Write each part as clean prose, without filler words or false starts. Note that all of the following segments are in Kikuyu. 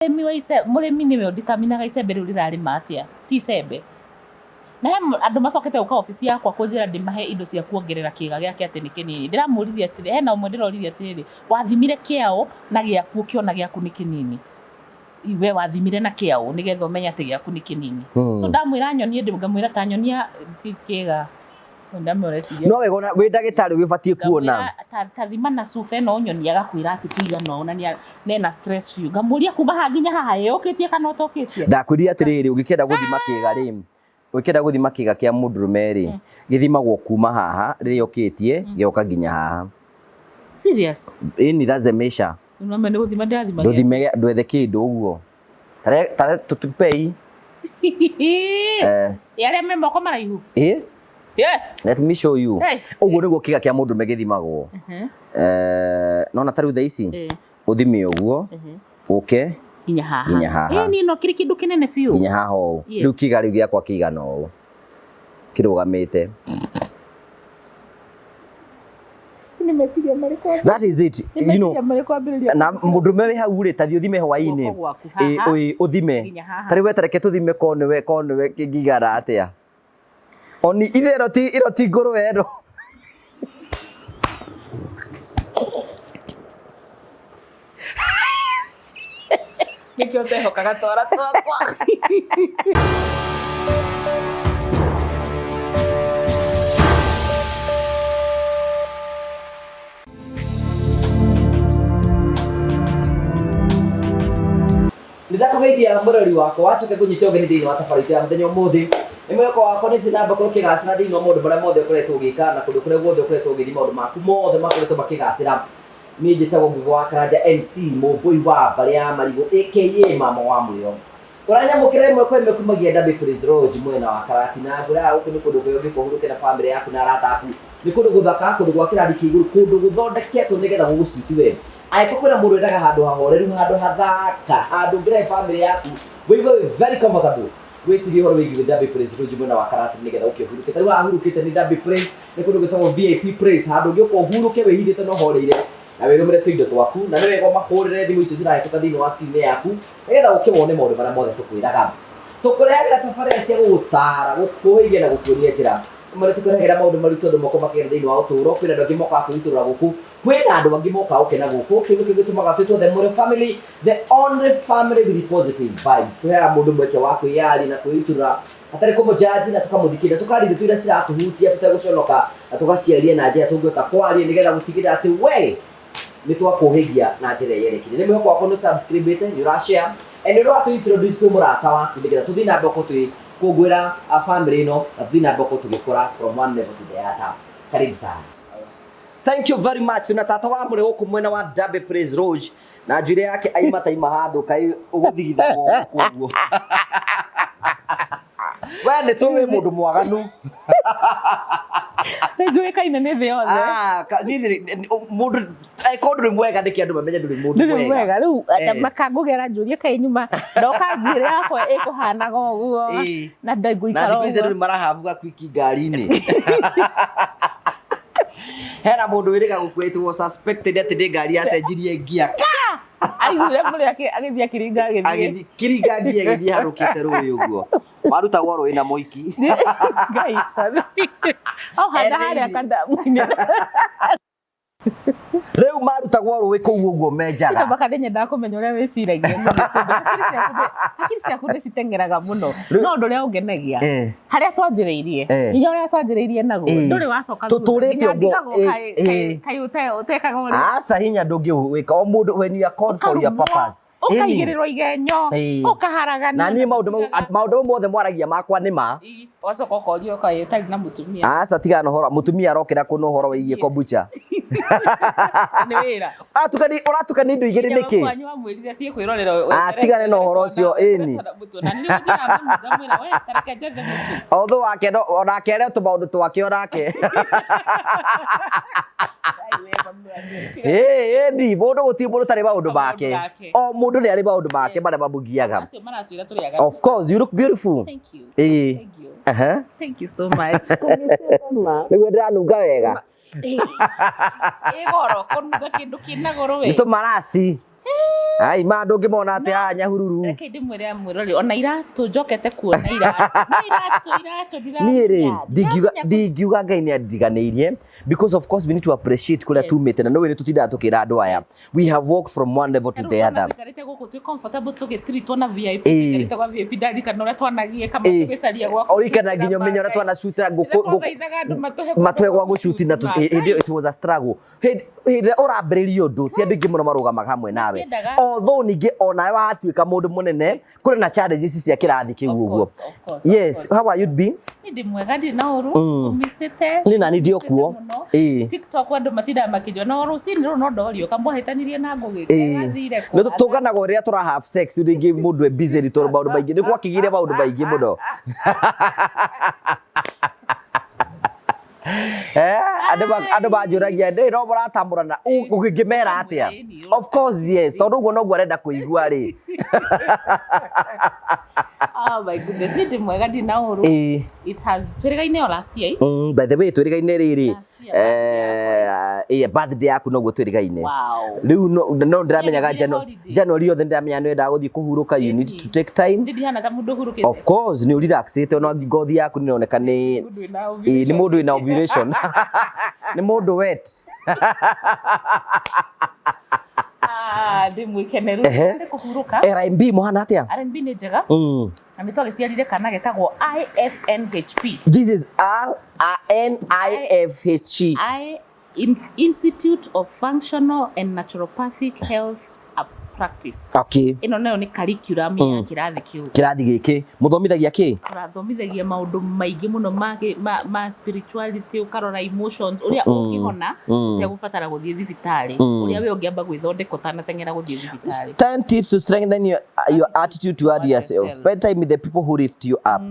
Mũrĩmi wa ice, mũrĩmi nĩwe ũditaminaga icembe rĩu rĩrarĩma atĩa, ti icembe. Na he andũ macokete gũka obici yakwa kũnjĩra ndĩmahe indo cia kuongerera kĩga gĩake atĩ nĩ kĩnini. Ndĩramũririe atĩrĩ, hena ũmwe ndĩroririe atĩrĩrĩ, wathimire kĩaũ na gĩaku ũkĩona gĩaku nĩ kĩnini? We wathimire na kĩaũ nĩgetha ũmenye atĩ gĩaku nĩ kĩnini? So ndamwĩra nyonie, ngamwĩra ta nyonia ti kĩga. No wega ona wĩ ndagĩtarĩ wĩbatiĩ kuona. Ngamwĩra ta thima na cuba ĩno ũnyonie agakwĩra atĩ kĩigana ũũ na nĩ ena stress biũ. Ngamũria kuma haha nginya haha ĩ ũkĩtie kana ũtokĩtie. Ndakwĩrire atĩrĩrĩ, ũngĩkĩenda gũthima kĩga rĩ, ũngĩkĩenda gũthima kĩga kĩa mũndũrũme rĩ, gĩthimagwo kuma haha rĩrĩa ũkĩtie gĩgoka nginya haha. Serious? Ĩni, that's the measure. Nĩ gũthima ndĩrathima. Ndũthime ndwethe kĩndũ ũguo. Tare tare tutupei. Eh. Arĩa me moko maraihu. Eh? Yeah. Let me show you. Hey. Ũguo nĩguo kĩga kĩa mũndũrũme gĩthimagwo. Eh, nona ta rĩu thaa ici ũthime ũguo ũke nginya haha. Nginya haha. Ĩĩ niĩ no kĩrĩ kĩndũ kĩnene biũ. Nginya haha ũũ. Yes. Rĩu kĩga rĩu gĩakwa kĩigana ũũ. Kĩrũgamĩte. Nĩ meciria marĩkũ? That is it. Nĩ You know, meciria marĩkũ ambĩrĩria? Na mũndũrũme wĩ hau rĩ, ta thiĩ ũthime hwaĩ-inĩ. Guoko gwaku Ĩ, haha. ĩ, ũthime. Nginya haha. Ta rĩu wetereke tũthime ko nĩwe ko nĩwe kĩngĩigana atĩa. Oni ithe ĩno ti ĩno ti ngũrwe ĩno. Nĩkĩo ndehokaga twara twakwa. Nĩndakũgeithia mũrori wakwa wacoke kũnyita ũgeni thĩinĩ wa tabarĩra itũ ya mũthenya ũmũthĩ. Nĩ mwĩhoko wakwa nĩ thiĩ na mbere gũkorwo ũkĩgacĩra thĩinĩ wa maũndũ marĩa mothe ũkoretwo ũgĩka na kũndũ kũrĩa guothe ũkoretwo ũgĩthiĩ maũndũ maku mothe makoretwo makĩgacĩra. Niĩ njĩtagwo Ngugi wa Karanja MC, mũmbũi wa mbarĩ ya Marigũ aka Mama wa Mũrĩo. Ũranyamũkĩra ĩmwe kwa ĩmwe kumagia Derby Prince Lodge mwena wa Karatina. Ngwĩraga gũkũ nĩ kũndũ kwega ũngĩũka ũhurũke na famĩlĩ yaku na arata aku. Nĩ kũndũ gũthaka, kũndũ gwa kĩrathi kĩa igũrũ, kũndũ gũthondeketwo nĩgetha gũgũsuit we. Angĩkorwo kwĩna mũndũ wendaga handũ hahoreru, handũ hathaka, handũ ũngĩrehe famĩlĩ yaku, wĩigue wĩ very comfortable, wĩcirie ũhoro wĩgiĩ Derby Prince Lodge mwena wa Karatina nĩgetha ũke ũhurũke. Ta rĩu haha hurũkĩte nĩ Derby Prince, nĩ kũndũ gwĩtagwo VIP Place, handũ ũngĩũka ũhurũke wĩhithĩte na ũhoreire na wĩrũmĩre tũindo twaku. Na nĩ wega ũmahũrĩre thimũ icio cirahĩtũka thĩinĩ wa screen yaku nĩgetha ũke wone maũndũ marĩa mothe tũkwĩraga. Tũkũrehagĩra tabarĩra cia gũgũtaara, gũkũhĩgia na gũkuonia njĩra. Rĩmwe nĩ tũkũrehagĩra maũndũ maritũ andũ moka makĩgera thĩinĩ wa ũtũũro, kwĩna andũ angĩ mokaga kwĩrutũrũra gũkũ, kwĩna andũ angĩ mokaga gũkena gũkũ. Kĩu nĩkĩo gĩtũmaga twĩtwo The Mũrĩo Family, the only family with positive vibes. Tũheaga mũndũ mweke wa kwĩyaria na kwĩrutũrũra hatarĩ kũmũjaji na tũkamũthikĩrĩria, tũkaria ndeto iria ciratũhutia tũtegũconoka na tũgaciaria na njĩra tũngĩhota kwaria nĩgetha gũtigĩrĩra atĩ we nĩ twakũhĩgia na njĩra ĩrĩa yerekeire. Nĩ mwĩhoko wakwa nĩ subscribe-ĩte, nĩ ũra share and nĩ ũratũ introduce kwĩ mũrata waku nĩgetha tũthiĩ na mbere gũkorwo tũgĩkũngũĩra family ĩno na tũthiĩ na mbere gũkorwo tũgĩkũra from one level to the other. Karibu sana. Thank you very much. Tuna tata wa mũrĩ gũkũ mwena wa Derby Praise Lodge na njuĩrĩ yake aima taima handũ kaĩ ũgũthigithagwo gũkũ ũguo. We nĩ tũĩ wĩ mũndũ mwaganu. Nĩ njũĩkaine nĩ thĩ yothe. Ah, niĩ mũndũ angĩkorwo ndũrĩ mwega nĩkĩ andũ mamenye ndũrĩ mũndũ Ndũrĩ mwega. mwega rĩu Eh. makangũgera njũrie kaĩ nyuma ndoka njuĩrĩ yakwa ĩkũhanaga ũguo Ĩĩ. na Na ndengũikara thikũ ici andũ ũguo. nĩ marahabuga kwiki ngari-inĩ. Hena mũndũ wĩrĩga gũkuĩtwo suspected atĩ nĩ ngari yacenjirie ngia. Aiguire mũrĩ agĩthiĩ akĩringa agĩthiĩ. Agĩthiĩ kĩringa ngia agĩthiĩ harũkĩte rũĩ ũguo. Marutagwo rũĩ na mũiki. Ngai. Au handa harĩa kandamu-inĩ. Rĩu marutagwo rũĩ kũu ũguo menjaga. Mpaka nĩ kũmenya ũrĩa wĩciragia mũno tondũ hakiri ciaku nĩ citeng'eraga mũno. No ũndũ ũrĩa ũngenagia Eh. harĩa twanjĩrĩirie Eh. hinya ũrĩa twanjĩrĩirie naguo Eh. ndũrĩ wacoka thutha. Tũtũrĩte Nginya ũguo, ndigagwo eh, kaĩ eh. kaĩ ũtekaga ũrĩa Aca hinya ndũngĩwĩka o mũndũ when you are called for your Ũkarumwo, purpose. Ĩni. ũkaigĩrĩrwo igenyo Ĩĩ. ũkaharagana Na niĩ maũndũ mau maũndũ mau mothe mwaragia makwa nĩ ma. Wacoka ũkorio kaĩ ũtarĩ na mũtumia. Aca tigana na ũhoro mũtumia arokĩra kũ na ũhoro wĩgiĩ kombucha. Nĩ wĩra. Ũratukania ũratukania indo igĩrĩ Nginya nĩkĩ? mamu wanyu amwĩrire atige kwĩrorera Ah, tigane na ũhoro ũcio, ĩni. Na nĩ njĩra mami ngamwĩra we ta reke njethe mũtu. Although wake no onake arĩ tũmaũndũ twake onake. Ai, we mami wanyu, tiga- Ĩĩ ĩni mũndũ gũtirĩ mũndũ ũtarĩ maũndũ Maũndũ make. make. O mũndũ nĩ arĩ maũndũ make marĩa mamũgiaga. Acio maratwĩra tũrĩ aganu. Of course you look beautiful. Thank you. Ĩĩ. Thank you. Aha. Thank you so much. Nĩguo ndĩranunga wega. Ĩ goro kũnunga kĩndũ kĩna goro we. Nĩ tũmaraci. Ai ma ndũngĩmona atĩ haha Nyahururu. Reke ndĩmwĩre mwĩrori ona iratũ njokete kuona iratũ. Nĩ iratũ iratũ Niĩ rĩ ndiramenya. ndingiuga Ndiramenya. Ndingiuga Ngai nĩ andiganĩirie, because of course we need to appreciate kũrĩa tumĩte, na nĩũĩ nĩ tũtindaga tũkĩra andũ aya we have walked from one level to the other. Tũikarĩte gũkũ twĩ comfortable tũgĩtiritwo na VIP. Ĩĩ. Tũikarĩte gwa VIP, ndarikana ũrĩa twanagiĩka Ĩĩ. tũgĩcaria gwa Orikana nginya ũmenye ũrĩa twanacuta ngũkũ ngũkũ Twathaithaga andũ matũhe matũhe gwa gũcuti na hĩndĩ ĩyo it was a struggle. Hĩndĩ ĩrĩa ũrambĩrĩria ũndũ, ti andũ aingĩ mũno marũgamaga hamwe nawe. Matiendaga. Although ningĩ onawe watuĩka mũndũ mũnene, kũrĩ na challenges cia kĩrathi kĩu Of ũguo. course, of course, of Yes, course. how are you been? Niĩ ndĩ mwega, ndirĩ na ũru. Ũmicĩte. Niĩ nani ndĩ o kuo. Mũno. Ĩĩ. TikTok andũ matindaga makĩnjũra no rũcinĩ rũrũ no ndorio kamwahĩtanirie na ngũgĩ. Ĩĩ. Wathire kũ? Nĩ tũnganaga rĩrĩa tũra have sex, rĩngĩ mũndũ e busy nĩ tondũ maũndũ maingĩ nĩ gwakĩgĩire maũndũ maingĩ mũno. Eh, andũ manjũragia ndĩ no mũratamũrana, ũngĩmera atĩa? Of course yes, tondũ ũguo noguo arenda kũigua rĩ. Oh my goodness, niĩ ndĩ mwega, ndirĩ na ũru. Ĩĩ. It has twĩrĩgaine o last year. By the way, twĩrĩgaine rĩrĩ Last year, birthday eh, birthday yaku noguo twĩrĩgaine. Wow. Rĩu no ndĩramenyaga Nĩ holiday. January yothe ndĩramenya nĩ wendaga gũthiĩ kũhurũka, you need to take time. Ndĩ ndihana ta mũndũ ũhurũkĩte. Of course nĩ ũrelaxĩte, ona ngothi yaku nĩ ĩroneka nĩ Mũndũ wĩna ĩĩ, nĩ ovulation. mũndũ wĩna ovulation, nĩ mũndũ wet. Ah, ndĩ mwĩkeneru. Ehe. Nĩ kũhurũka. RMB mũhana atĩa? R&B nĩ njega. Na nĩ twagĩciarire kana getagwo IFNHP. This is R A N I F H E. I Institute of Functional and Naturopathic Health Practice. Okay. Ĩno nayo nĩ curriculum ya kĩrathi kĩu. Kĩrathi gĩkĩ mũthomithagia kĩ? Tũrathomithagia maũndũ maingĩ mũno ma spirituality, ũkarora emotions, ũrĩa ũngĩhona ũtegũbatara gũthiĩ thibitarĩ, ũrĩa we ũngĩamba gwĩthondeka ũtanateng'era gũthiĩ thibitarĩ. 10 tips to strengthen your attitude toward yourself. Yourself. Spend time with the people who lift you up.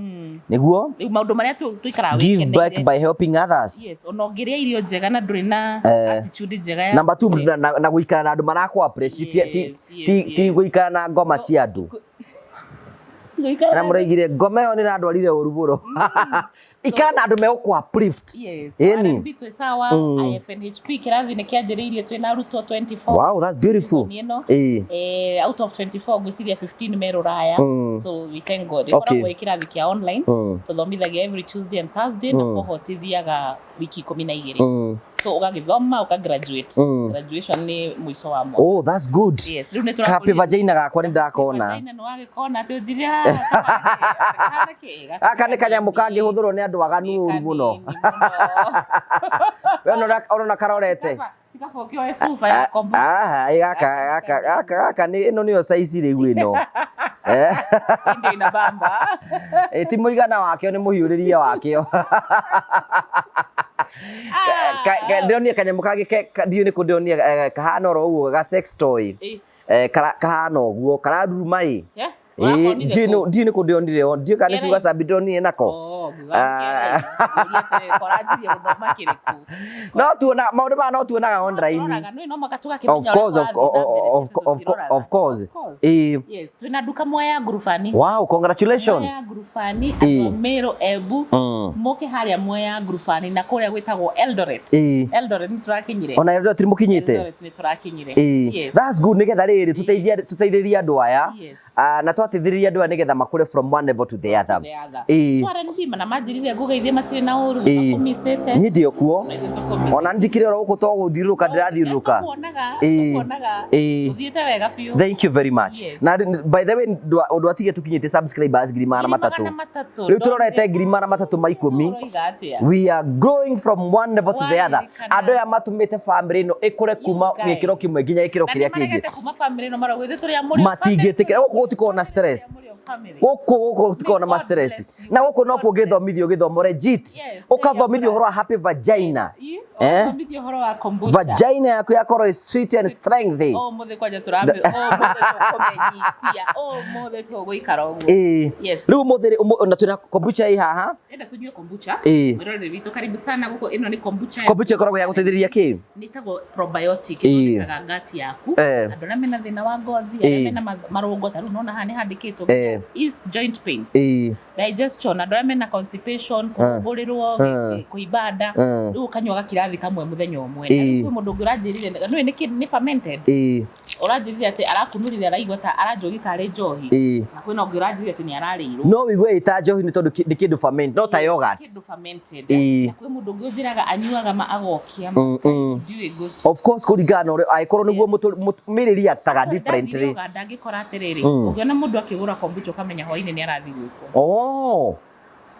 Nĩguo? Rĩu maũndũ marĩa tũikaraga Give back wĩkeneire. by helping others. Yes, ona ũngĩrĩa irio njega na ndũrĩ na attitude njega ya Number 2, na gũikara na andũ marakũ appreciate, ti Yes, ti yes, ti yes. gũikara na ngoma cia andũ. Gũikara Na mũraigire ngoma ĩyo nĩ ĩrandwarire ũru mũno. Ikara na andũ megũkũ uplift. Yes. Ĩni. R&B twĩ sawa. IFNHP kĩrathi nĩ kĩanjĩrĩirie, twĩna arutwo 24. Wow, that's beautiful. Season ĩno. Ĩĩ. Out of 24 ngwĩciria 15 me rũraya. So we thank God. Okay. Ĩkoragwo ĩ kĩrathi kĩa online. Tũthomithagia every Tuesday and Thursday na cohort ithiaga wiki 12. So ũgagĩthoma ũka graduate. Graduation nĩ mũico wa mwaka. Oh, that's good. Yes, rĩu nĩ Happy vagina gakwa nĩ ndakona. Vagina nĩ wagĩkona atĩ ũnjire haha kahana kĩ? Gaka nĩ kanyamũ kangĩhũthĩrwo nĩ andũ aganu ũru mũno. Nĩ kanini. We ũrona karorete. Kaba ũkĩoe cuba ya kombo. Aha, ĩ gaka nĩ ĩno nĩyo size rĩu ĩno. Eh, Indi ina bamba. Ĩ, ti mũigana wakĩo, nĩ mũhiũrĩrie wakĩo. Ndĩronire kanyamũ kangĩ ndiũĩ nĩkũ ndĩronire, kahana oro ũguo ga sex toy. Ĩ. Eh, kahana ũguo kararuruma ĩ. Yeah? Ĩ, Wakonire ndiũĩ kũ? ndiũĩ nĩkũ ndĩronire o, ndiũĩ kana nĩ Kĩerai. Sugar Sambi ndĩronire nako. Oh, nguga kĩerai. Koranjirie gũthoma kĩrĩkũ? No tuona maũndũ maya, no tuonaga online. Tũroraga, nĩ no mũhaka tũgakĩmenya Of course, ũrĩa kũrathiĩ na mbere, tũtiroraga. of course. Of course. Ĩ. Yes, twĩna nduka Mwea Ngurubani. Wow, congratulations. Mwea Ngurubani, Ĩ. andũ a Meru, Embu, mũke harĩa Mwea Ngurubani na kũrĩa gwĩtagwo Eldoret. Ĩ. Eldoret nĩ tũrakinyire. Ona Eldoret nĩ mũkinyĩte? Eldoret nĩ tũrakinyire. Ĩ. Yes. That's good, nĩgetha rĩrĩ tũteithĩrĩrie andũ aya. Yes. Ah, na twateithĩrĩria andũ aya nĩgetha makũre from one level to the other. The other. Ĩ. So R&B na manjĩrire ngũgeithie, matirĩ na ũru, Ĩ. nĩmakũmicĩte. Niĩ ndĩ o kuo. Na ithuĩ tũkũmicĩte. Ona ndikĩrĩ oro gũkũ to gũthiũrũrũka ndĩrathiũrũrũka. Tũkuonaga, Ĩ. tũkuonaga. Ĩ. Ũthiĩte wega biũ. Thank you very much. Yes. Na by the way, ndwatige tukinyĩte subscribers 300,000. 300,000. Rĩu tũrorete 310,000. Ũroiga atĩa? We are growing from one level to the other. Waririkana. Andũ aya matũmĩte family ĩno ĩkũre kuma guys. gĩkĩro kĩmwe nginya gĩkĩro Na kĩrĩa kĩngĩ. nĩmaregete kuma family ĩno marauga ithuĩ tũrĩ a mũrĩo Matingĩtĩkĩra family. gũkũ gũtikoragwo na stress. Tũrĩ a mũrĩo family. Gũkũ gũtikoragwo na May ma God stress. bless you. Na gũkũ no God kuo ũngĩthomithio gĩthomo legit. Yes, Ũkathomithio ũhoro wa happy vagina. Ĩ, Eh? ũgathomithio ũhoro wa kombucha. Vagina yaku yakorwo ĩ sweet and strengthy. Ũmũthĩ kwanja tũrambe, ũmũthĩ tũkũmenyithia, ũmũthĩ tũgũikara ũguo. Ĩ. Yes. Rĩu ũmũthĩ rĩ, na twĩna kombucha ĩ haha. Enda tunyue kombucha. Ĩ. Mwĩroreri witũ, karibu sana gũkũ, ĩno nĩ kombucha. Kombucha ĩkoragwo ya gũteithĩrĩria kĩ? Nĩtagwo probiotic. Ĩ. Ĩthondekaga gut yaku. Eh. Andũ arĩa mena thĩna wa ngothi, Ĩ. arĩa mena marũngo, ta rĩu nona haha nĩ handĩkĩtwo Eh. ease joint pains, Ĩ. digestion, andũ arĩa mena constipation, kũhũrĩrwo, Eh. kũimba nda. Eh. Rĩu ũkanyua gakirathi kamwe mũthenya ũmwe. Ĩ. Na rĩu kwĩ mũndũ ũngĩ ũranjĩrire nĩũĩ nĩkĩ nĩ fermented. Ĩ. Ũranjĩrire atĩ arakunũrire araigua ta aranjũgi karĩ njohi. Ĩĩ. Na kwĩna ũngĩ ũranjĩrire atĩ nĩ ararĩirwo. No wĩigue ĩta njohi nĩ tondũ nĩ kĩndũ ferment, no ta yogurt. Kĩndũ fermented. Ĩĩ. Na kwĩ mũndũ ũngĩ ũnjĩraga anyuaga ma agokia. Ndiũĩ Of course kũringana na ũrĩa angĩkorwo nĩguo mĩĩrĩ reactaga differently. Ndathiĩ Uganda ngĩkora atĩrĩrĩ, ũngĩona mũndũ akĩgũra kombucha ũkamenya hwaĩ-inĩ nĩ arathiĩ gwĩkwo. Oh,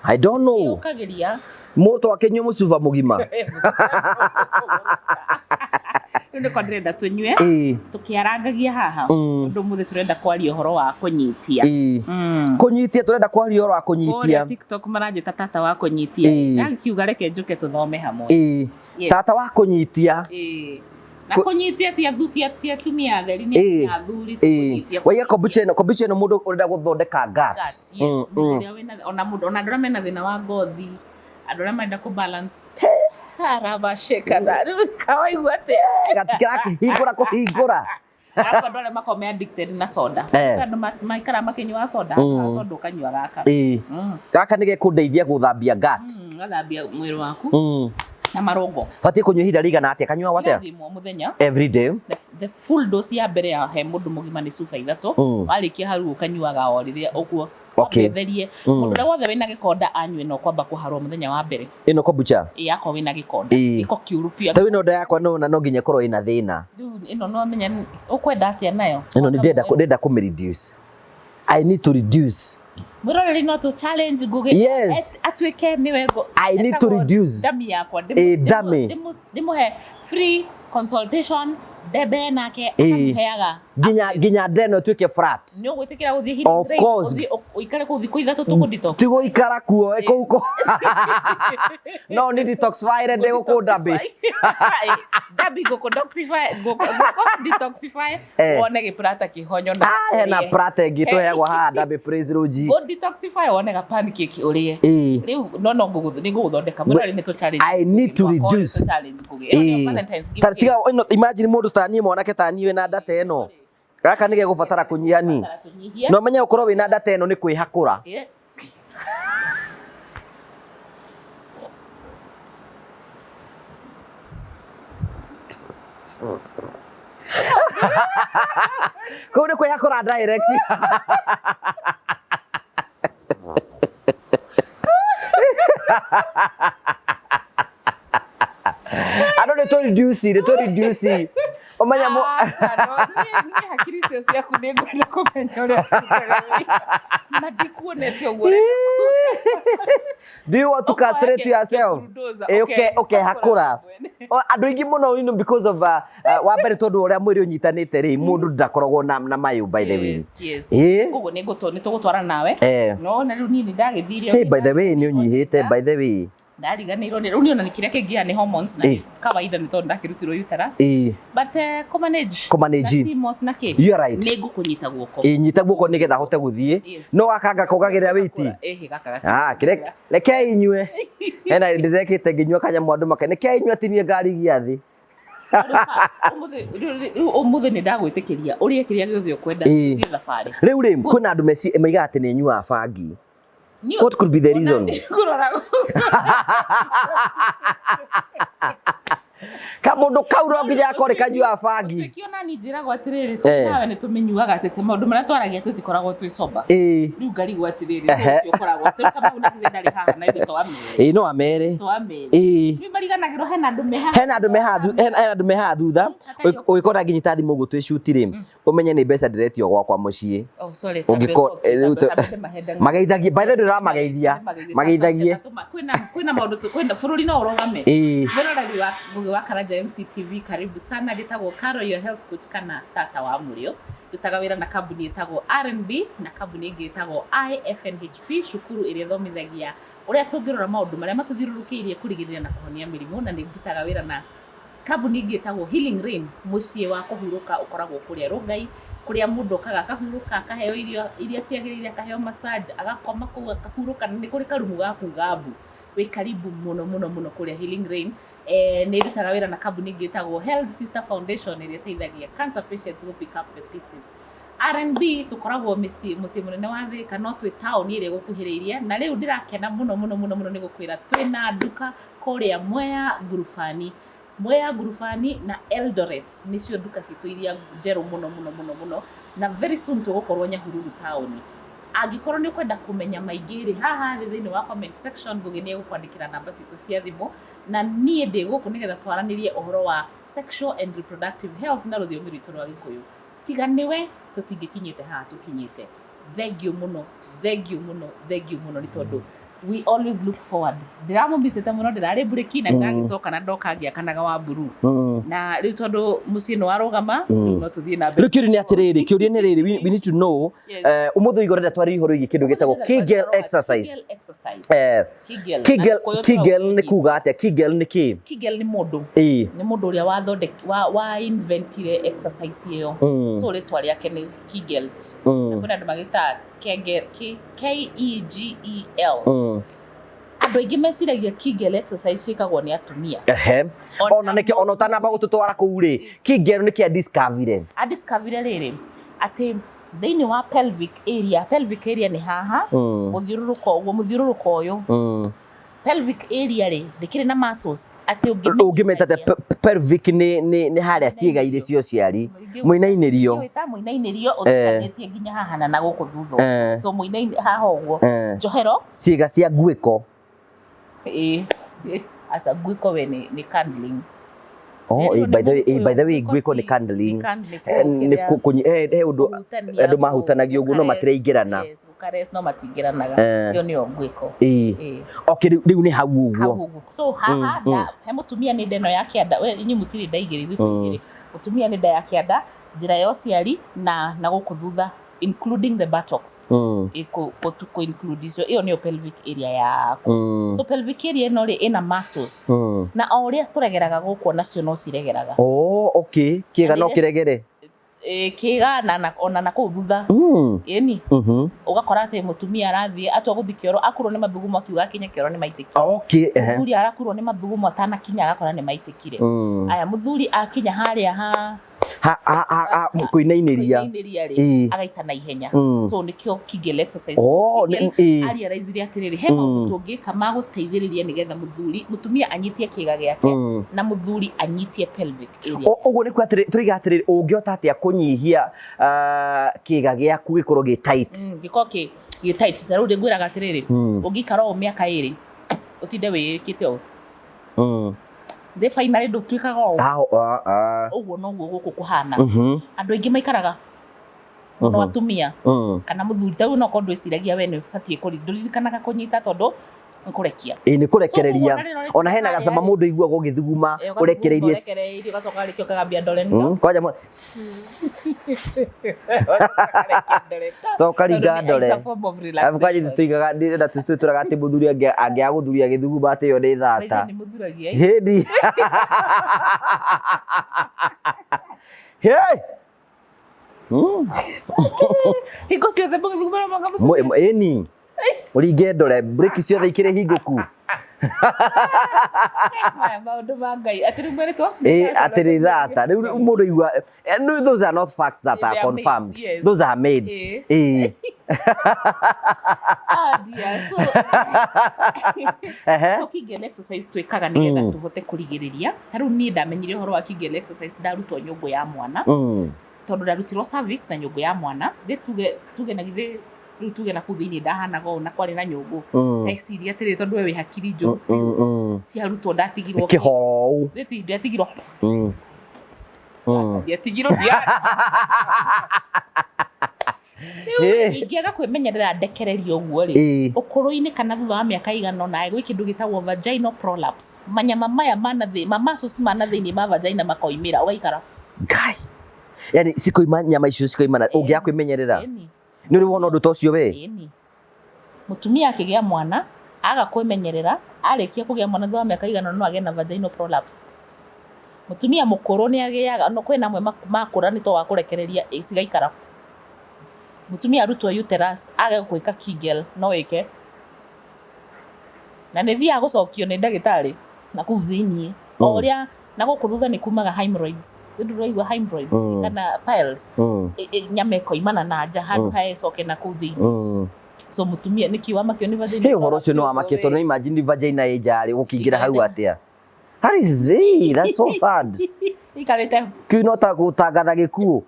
I don't know. Yũkagĩria. Mũndũ akĩnyua mũcuba mũgima. Rĩu nĩko ndĩrenda tũnyue. Ĩĩ. Tũkĩarangagia haha. Ũndũ ũmũthĩ tũrenda kwaria ũhoro wa kũnyitia. Ĩĩ. Kũnyitia, tũrenda kwaria ũhoro wa kũnyitia. Kũrĩa TikTok maranjĩta tata wa kũnyitia. Ĩĩ. Ndakiuga reke njũke tũthome hamwe. Ĩĩ. Yes. Tata wa kũnyitia. Ĩĩ. Na kũnyitia ti athu ti atumia atheri nĩ Ĩĩ. athuri Ĩĩ. kũnyitia. Waiga kombucha ĩno, kombucha ĩno mũndũ ũrenda gũthondeka gut. Gut, yes. Mũndũ ũrĩa wĩna ona mũndũ ona andũ arĩa mena thĩna wa ngothi, andũ arĩa marenda kũ balance. Arabasheka na rĩu kawaigua atĩa? Gatirakĩhingũra kũhingũra. Arabu andũ arĩa makoragwo me addicted na soda. Eh. Andũ maikaraga makĩnyuaga soda, soda ũkanyua gaka. Ĩĩ. Gaka nĩ gekũndeithia gũthambia gut. Gathambia mwĩrĩ waku na marũngo. Batiĩ kũnyua ihinda rĩigana atĩa? Kanyuagwo atĩa? Ĩrathimwo mũthenya. Every day. The full dose ya mbere ya he mũndũ mũgima nĩ cuba ithatũ. Warĩkia hau ũkanyuaga o rĩrĩa ũguo. Okay. Therie. Mũndũ ũrĩa wothe wĩna gĩkonda anyue no kwamba kũharwo mũthenya wa mbere. Ĩno kombucha. Ĩĩ akorwo wĩna gĩkonda. Ĩĩ. Gĩko kĩũru biũ. Ta ĩno nda yakwa no na no nginya ĩkorwo ĩna thĩna. Rĩu ĩno no menya ũkwenda atĩa nayo. Ĩno nĩ ndĩrenda ndĩrenda kũmĩ reduce. I need to reduce. Mwĩroreri no tũ challenge Ngugi. Yes. Atuĩke nĩwe I need to reduce. Dummy yakwa. Ĩĩ, dummy. Ndĩmũhe free consultation ndembe nake Ĩĩ. akamũheaga. Nginya nda ĩno ĩtuĩke flat. Nĩ ũgwĩtĩkĩra gũthiĩ healing Of trail, course. ũthiĩ ũikare kũu thikũ ithatũ tũkũ detox. Ti gũikara kuo ĩ kũu kũ. No nĩ detoxify ndĩgũkũ ndambi. Ndambi ngũkũ detoxify ngũkũ detoxify Eh. wone gĩprata kĩhonyo na Ah, hena ũrĩe. prata ĩngĩ tũheagwo haha ndambi praise roji. Go detoxify wone ga pancake ũrĩe. Ĩĩ. Rĩu no nĩ ngũgũthondeka mũno nĩ tũ challenge. I need to reduce. Nĩ tũ challenge Ngugi. Ĩno nĩyo Valentine's gift. Ta tiga ĩno imagine mũndũ ta niĩ mwanake ta niĩ wĩna nda ta ĩno. Gaka nĩ gegũbatara kũnyihani. Batara tũnyihie. No menye gũkorwo wĩna nda ta ĩno nĩ kwĩhakũra. Yeah. Kũu nĩ kwĩhakũra direct. Andũ nĩ tũ reduce, nĩ tũ reduce. Ũmenya mũ Aca, no, niĩ hakiri icio ciaku nĩ ngwenda kũmenya ũrĩa cikarĩte. Na ndikuonete ũguo ũrenda Do you want to castrate yourself? Bulldozer, Eh, ũkehakũra. Andũ aingĩ mũno you know, because of wa mbere tondũ ũrĩa mwĩrĩ ũnyitanĩte rĩ mũndũ ndakoragwo na mayũ by the way. Yes, yes. Ĩĩ. Koguo nĩ tũgũtwarana nawe. Eh. No na rĩu niĩ nĩ ndagĩthire. Hey, by the way nĩ ũnyihĩte by the way. Ndariganĩirwo nĩ rĩu niĩ ona nĩ kĩrĩa kĩngĩa nĩ hormones na Ĩĩ. kawaida nĩ tondũ ndakĩrutirwo uterus. Ĩĩ. But kũmanage. Kũmanage. Na CMOS na kĩ. You are right. Nĩ ngũkũnyita guoko. Ĩĩ nyita guoko nĩgetha hote gũthiĩ. Yes. No gaka ngakongagĩrĩra wĩiti. Ĩhĩ gaka gaka. Ah, kire reke inyue. Hena ndĩrekĩte ngĩnyua kanyamũ andũ make. Reke inyue atinie ngari igia thĩ. Rĩu ũmũthĩ nĩ ndagwĩtĩkĩria ũrĩe kĩrĩa gĩothe ũkwenda Ĩĩ. thiĩ thabarĩ. Rĩu rĩ kwĩna andũ maigaga atĩ nĩ nyuaga bangi. Niĩ- What could be the reason? Kũrora Kamũndũ kau no nginya akorwo kanyuaga bangi. Tuĩke ona niĩ njĩragwo atĩrĩrĩ Eh. nawe nĩ tũmĩnyuaga atĩ ta maũndũ marĩa twaragia tũtikoragwo twĩ sober. Ĩĩ. Rĩu ngarigwo atĩrĩrĩ Ehe. ũcio ũkoragwo atĩ Kamau na githĩ ndarĩ haha na ithuĩ twamere. Ĩĩ no amere. Twamere. Ĩĩ. Rĩu mariganagĩrwo hena andũ me haha. Hena andũ me haha hena andũ me haha thutha ũgĩkora nginyita thimũ ũguo twĩ shoot rĩ ũmenye nĩ mbeca ndĩretio gwakwa mũciĩ. Oh sorry. Ũngĩko- rĩu Mageithagie by the way ndĩramageithia. Mageithagie. Kwĩna kwĩna maũndũ kwĩna bũrũri no ũrũgame. Ĩĩ. Mwĩroreri wa Ngugi wa Karanja MCTV karibu sana ndĩtagwo Caro your health coach kana tata wa mũrĩo. Ndutaga wĩra na kambuni ĩtagwo R&B na kambuni ĩngĩ ĩtagwo IFNHP cukuru ĩrĩa ĩthomithagia ũrĩa tũngĩrora maũndũ marĩa matũthiũrũrũkĩirie kũrigĩrĩria na kũhonia mĩrimũ na nĩ ndutaga wĩra na kambuni ĩngĩ ĩtagwo Healing Rain mũciĩ wa kũhurũka ũkoragwo kũrĩa Rongai kũrĩa mũndũ okaga akahurũka akaheo irio iria ciagĩrĩire akaheo massage agakoma kũu akahurũka na nĩ kũrĩ karumu ga kuga mbu wĩ karibu mũno mũno mũno kũrĩa Healing Rain. Nĩ ndutaga wĩra na kambuni ĩngĩ ĩtagwo Health Sister Foundation ĩrĩa ĩteithagia cancer patients go pick up the pieces. R&B tũkoragwo mũciĩ mũnene wa Thika no twĩ taũni ĩrĩa ĩgũkuhĩrĩirie na rĩu ndĩrakena mũno mũno mũno mũno nĩ gũkwĩra twĩna nduka kũrĩa Mwea Ngurubani. Mwea Ngurubani na Eldoret nĩcio nduka citũ iria njerũ mũno mũno mũno mũno, na very soon tũgũkorwo Nyahururu taũni. Angĩkorwo nĩ ũkwenda kũmenya maingĩ rĩ, haha thĩ thĩinĩ wa comment section Ngũgĩ nĩ egũkwandĩkĩra namba citũ cia thimũ, na niĩ ndĩ gũkũ nĩgetha twaranĩrie ũhoro wa sexual and reproductive health na rũthiomi rwitũ rwa Gĩkũyũ. Tiga nĩwe tũtingĩkinyĩte haha tũkinyĩte. Thengiũ mũno, thengiũ mũno, thengiũ mũno nĩ tondũ we always look forward. Ndĩramũmicĩte mũno, ndĩrarĩ mburĩki na ndĩragĩcoka na ndoka ngĩakanaga wa mburu. Na rĩu tondũ mũciĩ nĩ warũgama, rĩu no tũthiĩ na mbere. Rĩu kĩũria nĩ atĩrĩrĩ, kĩũria nĩ rĩrĩ, we need to know, Yes. Ũmũthĩ ũigua ũrenda twarĩrie ũhoro wĩgiĩ kĩndũ gĩtagwo Kegel exercise. Kegel exercise. Kegel. Kegel, Na Gĩkũyũ Kegel tũrauga nĩ kuga atĩa? Kegel nĩ kĩ? Kegel nĩ mũndũ. Nĩ mũndũ ũrĩa wa inventire exercise ĩyo. So rĩtwa rĩake nĩ Kegel. Na kwĩna andũ magĩtaga Kegel, K E G E L. Andũ aingĩ meciragia Kegel exercise ciĩkagwo nĩ atumia. Ehe. Ona nĩkĩo ona ũtanamba gũtũtwara kũu rĩ, Kegel nĩ kĩa discovery. A discovery rĩrĩ atĩ thĩinĩ wa pelvic area, pelvic area nĩ haha, mũthiũrũrũko ũguo, mũthiũrũrũko ũyũ. Pelvic area rĩ, ndĩkĩrĩ na muscles atĩ ũngĩmeta atĩa? Pelvic nĩ harĩa ciĩga irĩ cia ũciari. Mũinainĩrio. Ũngĩwĩta mũinainĩrio ũtukanĩtie nginya haha na gũkũ thutha. So mũinainĩ haha ũguo. Njohero. Ciĩga cia nguĩko. Ĩĩ. Aca nguĩko we nĩ candling. Oh, by the way, by the way, nguĩko nĩ candling. Nĩ he ũndũ andũ mahutanagia ũguo no matiraingĩrana. Yes, gũkares no matingĩranaga. Ĩyo nĩyo nguĩko. Ĩĩ. Okay, rĩu nĩ hau ũguo. Hau ũguo. So haha he mũtumia nĩ nda ĩno ya kĩanda. We inyuĩ mũtirĩ nda igĩrĩ, ithuĩ twĩ igĩrĩ. Mũtumia nĩ nda ya kĩanda, njĩra ya ũciari na gũkũ thutha including the buttocks. Kũ include icio, ĩyo nĩyo pelvic area yaku. So pelvic area ĩno rĩ ĩna muscles. Na o ũrĩa tũregeraga gũkũ onacio no ciregeraga. Oh, okay. Kĩga no kĩregere. Kĩga na ona na kũu thutha. Ĩni. Ũgakora atĩ mũtumia arathiĩ atua gũthiĩ kĩoro, akurwo nĩ mathugumo akiuga akinye kĩoro nĩ maitĩkire. Okay. Mũthuri arakurwo nĩ mathugumo atanakinya agakora nĩ maitĩkire. Aya, mũthuri akinya harĩa ha Ha kũinainĩria. Kũinainĩria rĩ, agaita na ihenya. So nĩkĩo Kegel exercise. Oh, Kegel arealize atĩrĩrĩ, he maũndũ tũngĩka ma gũteithĩrĩria nĩgetha mũthuri, mũtumia anyitie kĩga gĩake na mũthuri anyitie pelvic area. Ũguo nĩ kuga atĩrĩ, tũriga atĩrĩrĩ, ũngĩhota atĩa kũnyihia kĩga gĩaku gĩkorwo gĩ tight? Gĩkorwo gĩ tight. Ta rĩu ngwĩraga atĩrĩrĩ, ũngĩikara ũũ mĩaka ĩrĩ, ũtinde wĩĩkĩte ũũ. Thĩ finally ndũtuĩkaga ũũ. Ũguo noguo gũkũ kũhana. Andũ aingĩ maikaraga mũno atumia kana mũthuri. Ta rĩu no korwo ndwĩciragia we nĩ ũbatiĩ ndũririkanaga kũnyita tondũ nĩ kũrekia. Ĩĩ nĩ kũrekereria. Ona hena gacama mũndũ aiguaga ũgĩthuguma ũrekereirie. Ũrekereirie ũgacoka warĩkia ũkagambia ndore nĩno. Kwanja mũno. Coka ringa ndore. Arabu kwanja tũigaga ndĩrenda tũtũraga atĩ mũthuri angĩaga gũthuria gĩthuguma atĩ ĩyo nĩ thata. Nĩ mũthuragia. Hĩndi. Hey! Hingo ciothe mũgĩthuguma no mũhaka Ĩni. Ũringe ndore, breki ciothe ikĩrĩ hingũku. Maya maũndũ ma Ngai. Atĩ rĩu mwerĩtwo? Ĩĩ, atĩ nĩ thata. Rĩu mũndũ aigua, no, those are not facts that are They are confirmed. myths, yes. Those are myths. Ĩĩ. Ĩĩ. Ah, dear. So, so Kegel exercise twĩkaga nĩgetha tũhote kũrigĩrĩria. Ta rĩu niĩ ndamenyire ũhoro wa Kegel exercise ndarutwo nyũngũ ya mwana. Tondũ ndarutirwo cervix na nyũngũ ya mwana. Thĩ tuge na githĩ rĩu tuge na kũu thĩinĩ ndahanaga ũũ na kwarĩ na nyũngũ. Ndeciria atĩrĩrĩ tondũ we wĩ hakiri njũru biũ. Ciarutwo ndatigirwo Kĩhoro ũũ. Thĩ ti ndiatigirwo. Ndiatigirwo Rĩu ingĩaga kwĩmenyerera ndekererio ũguo rĩ, ũkũrũ-inĩ kana thutha wa mĩaka ĩigana ũna gwĩ kĩndũ gĩtagwo vaginal prolapse. Manyama maya ma na thĩ, ma muscles ma na thĩinĩ ma vagina makoimĩra ũgaikara. Ngai. Yaani cikoima nyama icio cikoima na ũngĩaga kwĩmenyerera. Nĩ ũrĩ wona ũndũ ta ũcio we? Ĩni. Mũtumia akĩgĩa mwana, aga kwĩmenyerera, arĩkia kũgĩa mwana thutha wa mĩaka ĩigana ũna no agĩe na vaginal prolapse. Mũtumia mũkũrũ nĩ agĩaga, no kwĩna amwe makũra nĩ tondũ wa kũrekereria cigaikara. Mũtumia arutwo uterus, age gwĩka Kegel no ĩke. Na nĩ ĩthiaga gũcokio nĩ ndagĩtarĩ na kũu thĩiniĩ. O ũrĩa na gũkũ thutha nĩ kumaga hemorrhoids. Nĩ ndũraigua hemorrhoids kana piles. Nyama ĩkoimana na nja handũ ha ĩcoke na kũu thĩiniĩ. So mũtumia nĩkĩ wamakio nĩ vagina? Hĩ, ũhoro ũcio nĩ wamakio tondũ imagine vagina ĩ nja rĩ, ũgũkĩingĩra hau atĩa? That is it. That's so sad. Ikarĩte. Kĩu no ta gũtangatha gĩkuũ.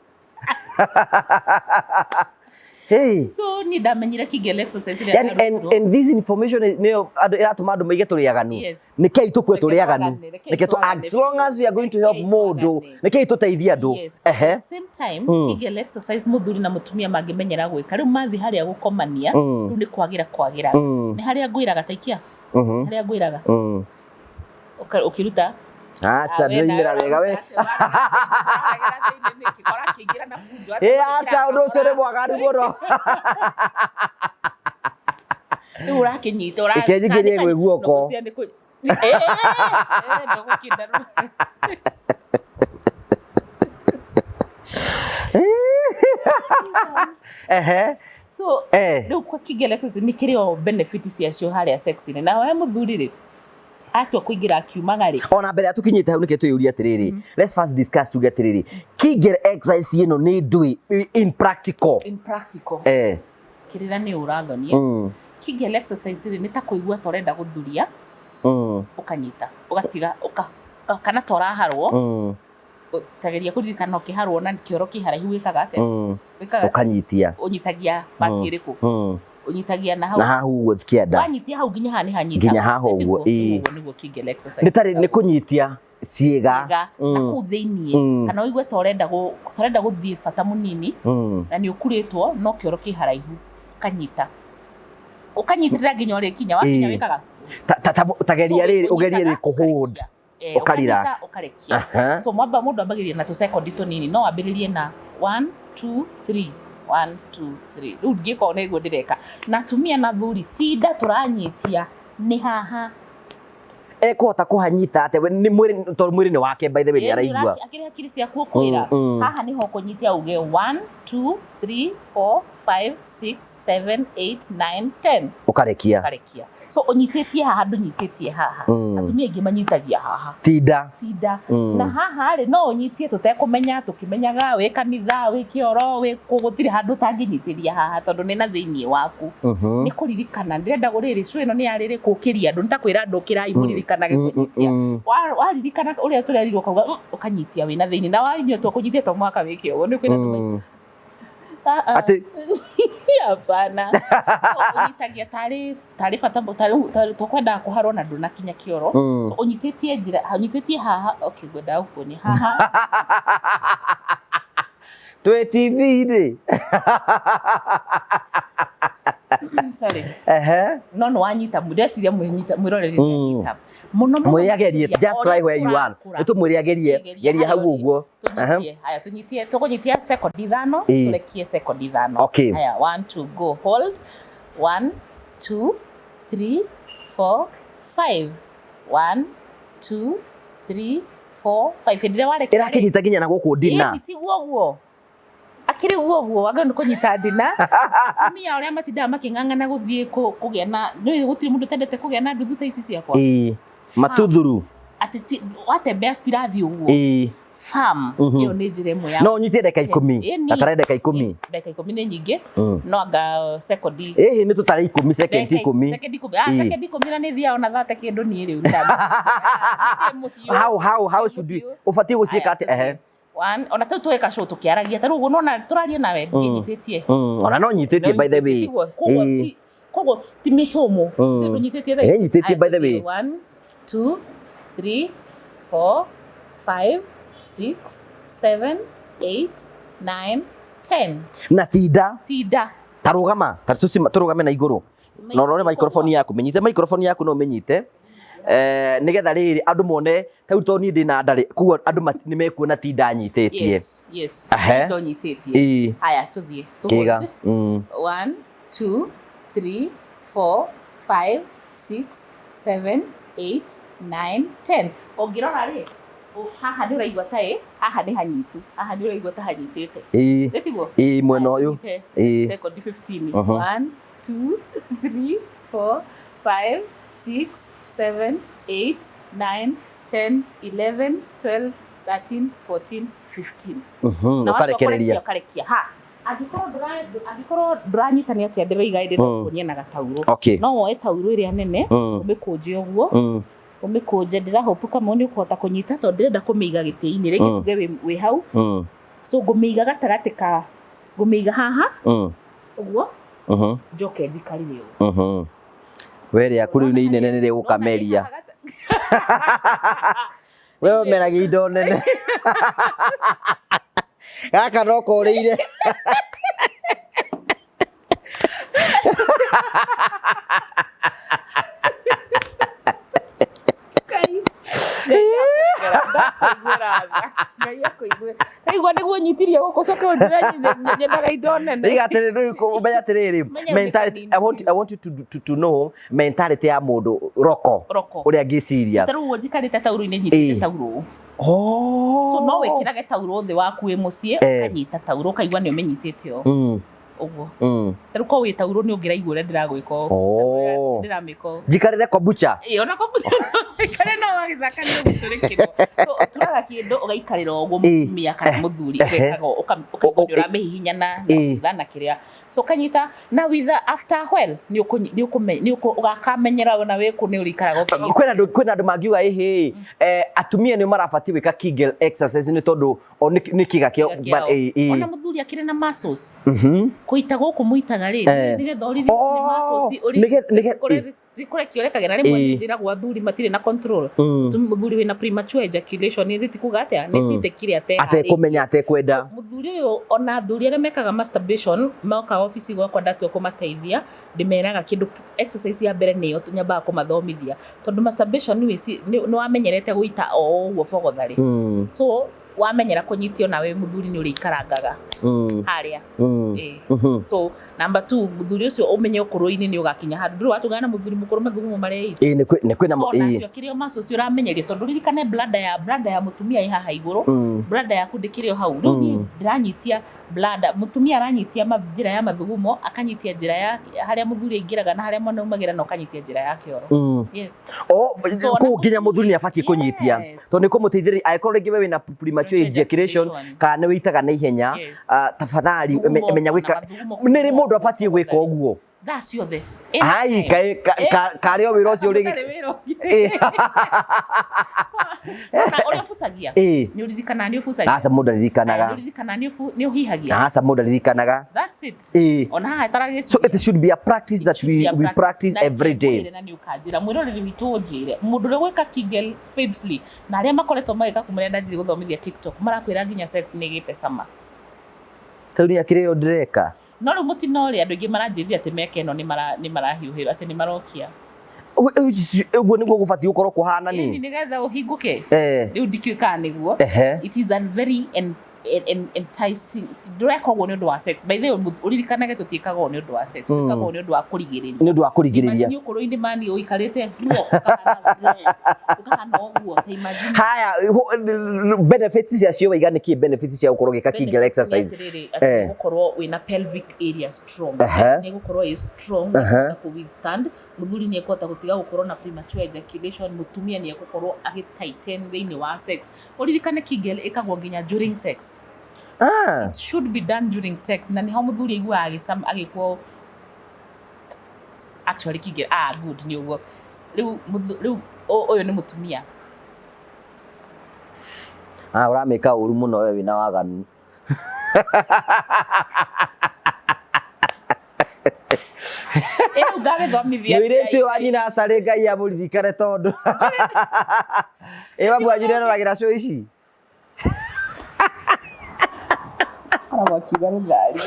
Hey. So niĩ ndamenyire Kegel exercise ĩrĩa Yani, and, ndarutirwo. and this information nĩyo andũ ĩratũma andũ maige tũrĩ aganu. Yes. Nĩkĩi tũkue Reke tũrĩ aganu. twagane, reke Nĩkĩ twagane. as long as we are going to help Reke mũndũ, twagane. nĩkĩi tũteithie andũ. Yes. Ehe. At the same time, Kegel exercise mũthuri na mũtumia mangĩmenyera gwĩka rĩu mathiĩ harĩa gũkomania rĩu nĩ kwagĩra kwagĩra nĩ harĩa ngwĩraga taikia harĩa ngwĩraga ũkĩruta. Aca ndĩroimĩra wega we. Ĩ aca ũndũ ũcio nĩ mwaganu mũno. Rĩu ũrakĩnyita. Reke njingĩrie gwĩ guoko. Ndũgũkĩnda. Ehe. So Eh. rĩu kwa Kegel exercise nĩ kĩrĩ o benefit ciacio harĩa sex-inĩ. Na we mũthuri rĩ, atua kũingĩra akiumaga rĩ, Ona mbere ya tukinyĩte hau nĩkĩ twĩyũria atĩrĩrĩ, let's first discuss tuge atĩrĩrĩ, Kegel exercise ĩno nĩ ndũĩ in practical. In practical, Eh. kĩrĩra nĩ ũrathonia. Kegel exercise rĩ, nĩ ta kũigua ta ũrenda gũthuria, ũkanyita ũgatiga kana ta ũraharwo. Tageria kũririkana ũkĩharwo na kĩoro kĩ haraihu wĩkaga atĩa? Wĩkaga Ũkanyitia. Ũnyitagia part ĩrĩkũ? Ũnyitagia na hau. Na haha ũguo kĩanda. Wanyitia hau nginya haha nĩ hanyita. Nginya haha ũguo, ĩĩ. Ũguo nĩguo Kegel exercise. Nĩ tarĩ nĩ kũnyitia ciĩga. Ciĩga na kũu thĩiniĩ, kana ũigue ta ũrenda ta ũrenda gũthiĩ bata mũnini na nĩ ũkurĩtwo no kĩoro kĩ haraihu, ũkanyita ũkanyitĩrĩra nginya ũrĩkinya wakinya. Wĩkaga Ta geria So, rĩrĩ ũgerie rĩ ũnyitaga, kũhold. ũkarekia. Eh, Ũka relax. ũkanyita, ũkarekia. Aha. So mwamba mũndũ ambagĩrĩria na tũsekondi tũnini, no wambĩrĩrie na 1 2 3 1 2 3. Rĩu ngĩkorwo nĩguo ndĩreka na atumia na thuri, tinda tũranyitia nĩ haha. Ekũhota kũhanyita atĩa? We nĩ mwĩrĩ, tondũ mwĩrĩ nĩ wake, by the way, nĩ araigua. Akĩrĩ hakiri ciaku ũkwĩra haha nĩho ũkũnyitia uge 1 2 3 4 5 6 7 8 9 10. Ũkarekia. Ũkarekia. So ũnyitĩtie haha, ndũnyitĩtie haha. Atumia aingĩ manyitagia haha. Tinda. Tinda. Na haha rĩ, no ũnyitie tũtekũmenya, tũkĩmenyaga wĩ kanitha, wĩ kĩoro, wĩ kũ, gũtirĩ handũ ũtangĩnyitĩria haha tondũ nĩ na thĩiniĩ waku. Nĩ kũririkana ndĩrenda rĩrĩ cũ ĩno nĩ ya rĩrĩ kũkĩria andũ, nĩ ta kwĩra andũ ũkĩrai mũririkanage kũnyitia. Waririkana ũrĩa tũrerirwo kauga ũkanyitia wĩna thĩiniĩ, na wanyua kũnyitia to mũhaka wĩke ũguo nĩ kwĩra andũ Ah, ah. Atĩ Hapana. So, ũnyitagia tarĩ bata tarĩ tũkwendaga kũharwo na ndũnakinya kĩoro. So, ũnyitĩtie njĩra ũnyitĩtie haha. Okay, ngwendaga gũkuonia haha. Twĩ TV-inĩ. Sorry. Ehe. No nĩ wanyita, ndĩreciria mwĩroreri nĩ anyita mũno mũno. Mwĩre agerie. Makĩria, Just o try ũrĩa where you are. ũrakũra. Nĩ tũmwĩre agerie. Geria geria hau harĩa ũrĩ. ũguo. Aha. Tũnyitie haya, tũnyitie, tũkũnyitia sekondi 5. Tũrekie sekondi 5. Okay. Haya, 1 2 go. Hold. 1 2 3 4 5. 1 2 3 4 5. Hĩndĩ ĩrĩa warekia rĩ, Ĩrakĩnyita nginya na gũkũ ndina. Ĩĩ, tiguo ũguo akĩrĩ guo guo wagĩrĩirwo nĩ kũnyita ndina. Atumia ũrĩa matindaga makĩng'ang'ana gũthiĩ kũgĩa na nĩ gũtirĩ mũndũ ũtendete kũgĩa na nduthu ta ici ciakwa. Ĩĩ, matuthuru. Atĩ watembea citirathiĩ ũguo. Farm ĩyo nĩ njĩra ĩmwe ya No ũnyitie ndagĩka 10. Ĩni. Gatare ndagĩka 10. Ndagĩka 10 nĩ nyingĩ, no anga sekondi Ĩhĩ, nĩ tũtare 10, sekendi 10. Sekendi 10, ah, sekendi 10 na nĩ thiaga ona thate kĩndũ niĩ rĩu. How should we ũbatiĩ gũciĩka atĩa? Ehe. One, ona tau tweka show tũkĩaragia ta rĩu ũguo nona tũraria nawe ngĩnyitĩtie. Ona no nyitĩtie, by the way. Koguo ti mĩhũmũ. Ndũnyitĩtie thaa Ĩĩ, ici? nyitĩtie, by the way. 1 2 3 4 5 6 7 8 9 10. Na tinda. Tinda. Ta rũgama, ta tũrũgame na igũrũ na ũrore microphone yaku, mĩnyite microphone yaku, no ũmĩnyite nĩgetha rĩrĩ andũ mone ta rĩu tondũ niĩ ndĩna ndarĩ koguo andũ nĩ mekuona tinda nyitĩtie. Yes. Ehe. Ndonyitĩtie. Ĩĩ. Haya, tũthiĩ. Kĩga. Tũhold. 1 2 3 4 5 6 7 8 9 10. Ũngĩrora rĩ, haha nĩ ũraigua ta ĩ haha nĩ hanyitu, haha nĩ ũraigua ta hanyitĩte. Ĩĩ. Nĩ tiguo? Ĩĩ, mwena ũyũ. Nyite. Ĩĩ. Sekondi 15. 1 2 3 4 5 6 7 8 9 10 11 12 13 14 15. Na watua Ũkarekereria. kũrekia, ũkarekia ha angĩkorwo ndũranyita nĩ atĩa ndĩroiga ĩndĩ no kuonia na gataurũ. No woe taurũ ĩrĩa nene, ũmĩkũnje ũguo. Ũmĩkũnje, ndĩrahope kama nĩ ũkũhota kũnyita tondũ ndĩrenda kũmĩiga gĩtĩ-inĩ rĩngĩ. Tuge wĩ hau. So ngũmĩiga gatagatĩ ka, ngũmĩiga haha ũguo, njoke njikarĩre ũguo. We rĩaku rĩu nĩ inene, nĩ rĩgũkameria. We ũmeragia indo nene, gaka no korĩire. Ngai, Ngai akũigĩra, ndakũiguĩra tha. Ngai akũiguĩra. Ndaigua nĩguo nyitirie gũkũ, coke ũnjĩre nyendaga indo nene. Rĩu atĩrĩ, rĩu ũmenye atĩrĩrĩ, Menye mentality, I want you to know mentality ya mũndũ roko Roko. ũrĩa angĩciria. Ta rĩu ũguo njikarĩte taurũ-inĩ, nyitĩte taurũ. Oh. So no wĩkĩrage taurũ thĩ waku wĩ mũciĩ, ũkanyita taurũ, ũkaigua nĩ ũmĩnyitĩte ũũ ũguo. Ta rĩu korwo wĩ taurũ nĩ ũngĩraigua ũrĩa ndĩragwĩka ũũ. Oh. Ndĩramĩka ũũ. Njikarĩre kombucha. Ĩĩ, ona kombucha no wagĩthaka nĩ ũgũtũrĩkĩrwo. So ũturaga kĩndũ ũgaikarĩra ũguo, mũtumia kana mũthuri, ũgekaga ũũ, ũkaigua nĩ ũramĩhihinya na thutha na kĩrĩa. So ũkanyita na with after a while nĩ nĩ ũgakamenyera, ona wĩ kũ nĩ ũrĩikaraga ũkĩnyita. Kwĩna andũ mangiuga ĩhĩ, atumia nĩo marabatiĩ gwĩka Kegel exercise nĩ tondũ o nĩ kĩga kĩao. Kĩga kĩao. But, ĩ. Ona mũthuri akĩrĩ na muscles, kũita gũkũ mũitaga rĩ, nĩgetha ũrelease nĩ muscles, gĩkũre kĩorekage na rĩmwe. Njĩragwo athuri matirĩ na control. Mũthuri wĩna premature ejaculation nĩ ti kuga atĩa nĩ citekire ateharĩirie. Atekũmenya, atekwenda. Mũthuri ũyũ, ona athuri arĩa mekaga masturbation moka obici gwakwa, ndatua kũmateithia, ndĩmeraga kĩndũ exercise ya mbere nĩyo nyambaga kũmathomithia, tondũ masturbation nĩ wamenyerete gũita o ũguo bogotharĩ. So wamenyera kũnyitio nawe mũthuri nĩ ũrĩikarangaga harĩa. Ĩĩ. So number two, mũthuri ũcio ũmenye ũkũrũ-inĩ nĩ ũgakinya handũ ndũrĩ watũngana na mũthuri mũkũrũ mathugumo mareire. Ĩ, nĩ kwĩna So nacio kĩrĩa muscles ũramenyeria, tondũ ririkane bladder ya mũtumia ĩ haha igũrũ. Bladder yaku ndĩkĩrĩ o hau rĩu. Niĩ ndĩranyitia bladder, mũtumia aranyitia njĩra ya mathugumo, akanyitia njĩra ya harĩa mũthuri aingĩraga na harĩa mwana aumagĩra, na ũkanyitia njĩra ya kĩoro. Yes. O So, ona kũu nginya mũthuri nĩ abatiĩ kũnyitia, Yes. tondũ nĩ kũmũteithĩrĩria angĩkorwo rĩngĩ we wĩna premature ejaculation ejaculation. kana nĩ wĩitaga na ihenya. Ah, tafadhali Mathugumo, menya ona gwĩka. mathugumo Nĩ rĩ mũndũ abatiĩ gwĩka ũguo? Thaa ciothe. Ai, kaĩ karĩ o wĩra ũcio ũrĩ Gũtarĩ wĩra ũngĩ. Ona ũrĩa ũbucagia, nĩ ũririkanaga nĩ ũbucagia? Aca, mũndũ aririkanaga. Nĩ ũririkanaga nĩ ũhihagia? Aca, mũndũ aririkanaga. That's it. Ona haha ĩtaragĩciria. So it should be a practice that we practice every day. Na nĩ ũkanjĩra mwĩroreri witũ, ũnjĩre mũndũ ũrĩa gwĩka Kegel faithfully na arĩa makoretwo magĩka kuma rĩrĩa ndanjirie gũthomithia TikTok, marakwĩra nginya sex nĩ ĩgĩte cama. Rĩu nĩ akĩrĩ ĩyo ndĩreka. No rĩu mũtino rĩ, andũ aingĩ maranjĩrire atĩ meka ĩno nĩ marahiũhĩrwo, atĩ nĩ marokia. Ũguo nĩguo gũbatiĩ gũkorwo kũhana. Ĩni nĩ nĩgetha ũhingũke. Rĩu ndikĩũĩ kana nĩguo. It is a very enticing. Ndũreka ũguo nĩ ũndũ wa sex. By the way, ũririkanage tũtiĩkaga ũũ nĩ ũndũ wa sex, twĩkaga ũũ nĩ ũndũ wa kũrigĩrĩria. Nĩ ũndũ wa kũrigĩrĩria. Imagine ũkũrũ-inĩ mani ũikarĩte ruo ũkahana ũguo, ta imagine. Haya, benefits ciacio waiga nĩ kĩ, benefits cia gũkorwo ũgĩka Kegel exercise? Atĩrĩrĩ, atĩ gũkorwo wĩna pelvic area strong, nĩ gũkorwo ĩ strong na kũ withstand. Mũthuri nĩ ekũhota gũtiga gũkorwo na premature ejaculation, mũtumia nĩ egũkorwo agĩ tighten thĩinĩ wa sex. Ũririkane Kegel ĩkagwo nginya during sex. It should be done during sex, na nĩho mũthuri aiguaga agĩcama agĩkwo actually Kegel. Ah, good, nĩ ũguo rĩu. Rĩu ũyũ nĩ mũtumia. Ah, ũramĩka ũru mũno we, wĩna waganu. Rĩu ngagĩthomithia. Mũirĩtu ũyũ wa nyina acarĩ, Ngai amũririkane, tondũ ĩ mamu wanyu nĩaroragĩra show ici. Koragwo akiuga rũthario.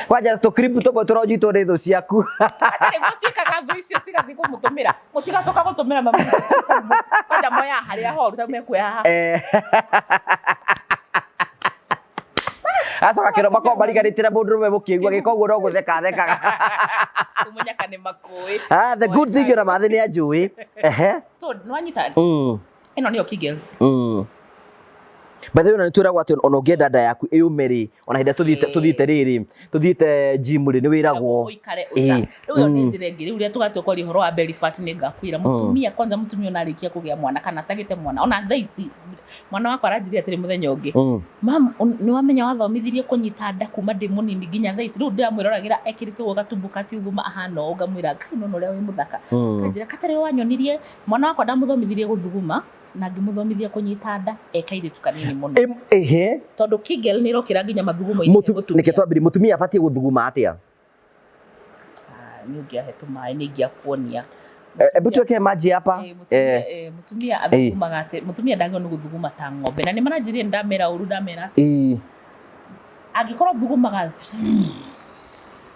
Kwanja tũkiripu tũmwe tũronyitwo nĩ thũ ciaku. Atarĩ guo ciĩkaga, thũ icio cigathiĩ kũmũtũmĩra, mũtigacoka gũtũmĩra mami. Kwanja moyaga harĩa horu ta mekuoya haha. Acoka kĩro makorwo mariganĩte na mũndũrũme mũkĩigua gĩka ũguo no gũtheka thekaga. Kũmenyeka nĩ makũĩ. Ah, the good thing ona mathĩ nĩ anjũĩ. Ehe. So nĩwanyita, ĩno nĩyo Kegel. By the way, ona nĩtwĩragwo atĩ ona ũngĩenda nda yaku ĩyũme rĩ, ona hĩndĩ ĩrĩa tũthiĩte tũthiĩte rĩrĩ, tũthiĩte gym rĩ, nĩ wĩragwo. Ũikare ũika. Rĩu ĩyo nĩ njĩra ĩngĩ. Rĩu rĩrĩa tũgatua kwaria ũhoro wa belly fat nĩ ngakwĩra mũtumia kwanza mũtumia ona arĩkia kũgĩa mwana kana atagĩte mwana ona thaa ici mwana wakwa aranjĩrire atĩrĩ mũthenya ũngĩ, "Mum, nĩ wamenya wathomithirie kũnyita nda kuma ndĩ mũnini nginya thaa ici." Rĩu ndĩramwĩroragĩra ekĩrĩte ũguo gatumbo kati ũguo ahana ũũ ngamwĩra, "Ngai nĩ wona ũrĩa wĩ mũthaka." Akanjĩra, "Katarĩ we wanyonirie mwana wakwa ndamũthomithirie gũthuguma na ngĩmũthomithia kũnyita nda e kairĩtu kanini mũno." Ĩhĩ. Tondũ Kegel nĩ ĩrokĩra nginya mathugumo-inĩ he mũtumia. Reke twambĩrĩrie, mũtumia abatiĩ gũthuguma atĩa? Ah, nĩ ũngĩahe tũmaĩ nĩ ingĩakuonia. Hebu tuweke maji hapa. Mũtumia athugumaga atĩ mũtumia ndagĩrĩirwo nĩ gũthuguma ta ng'ombe na nĩ maranjĩrire ndamera ũru ndamera angĩkorwo thugumaga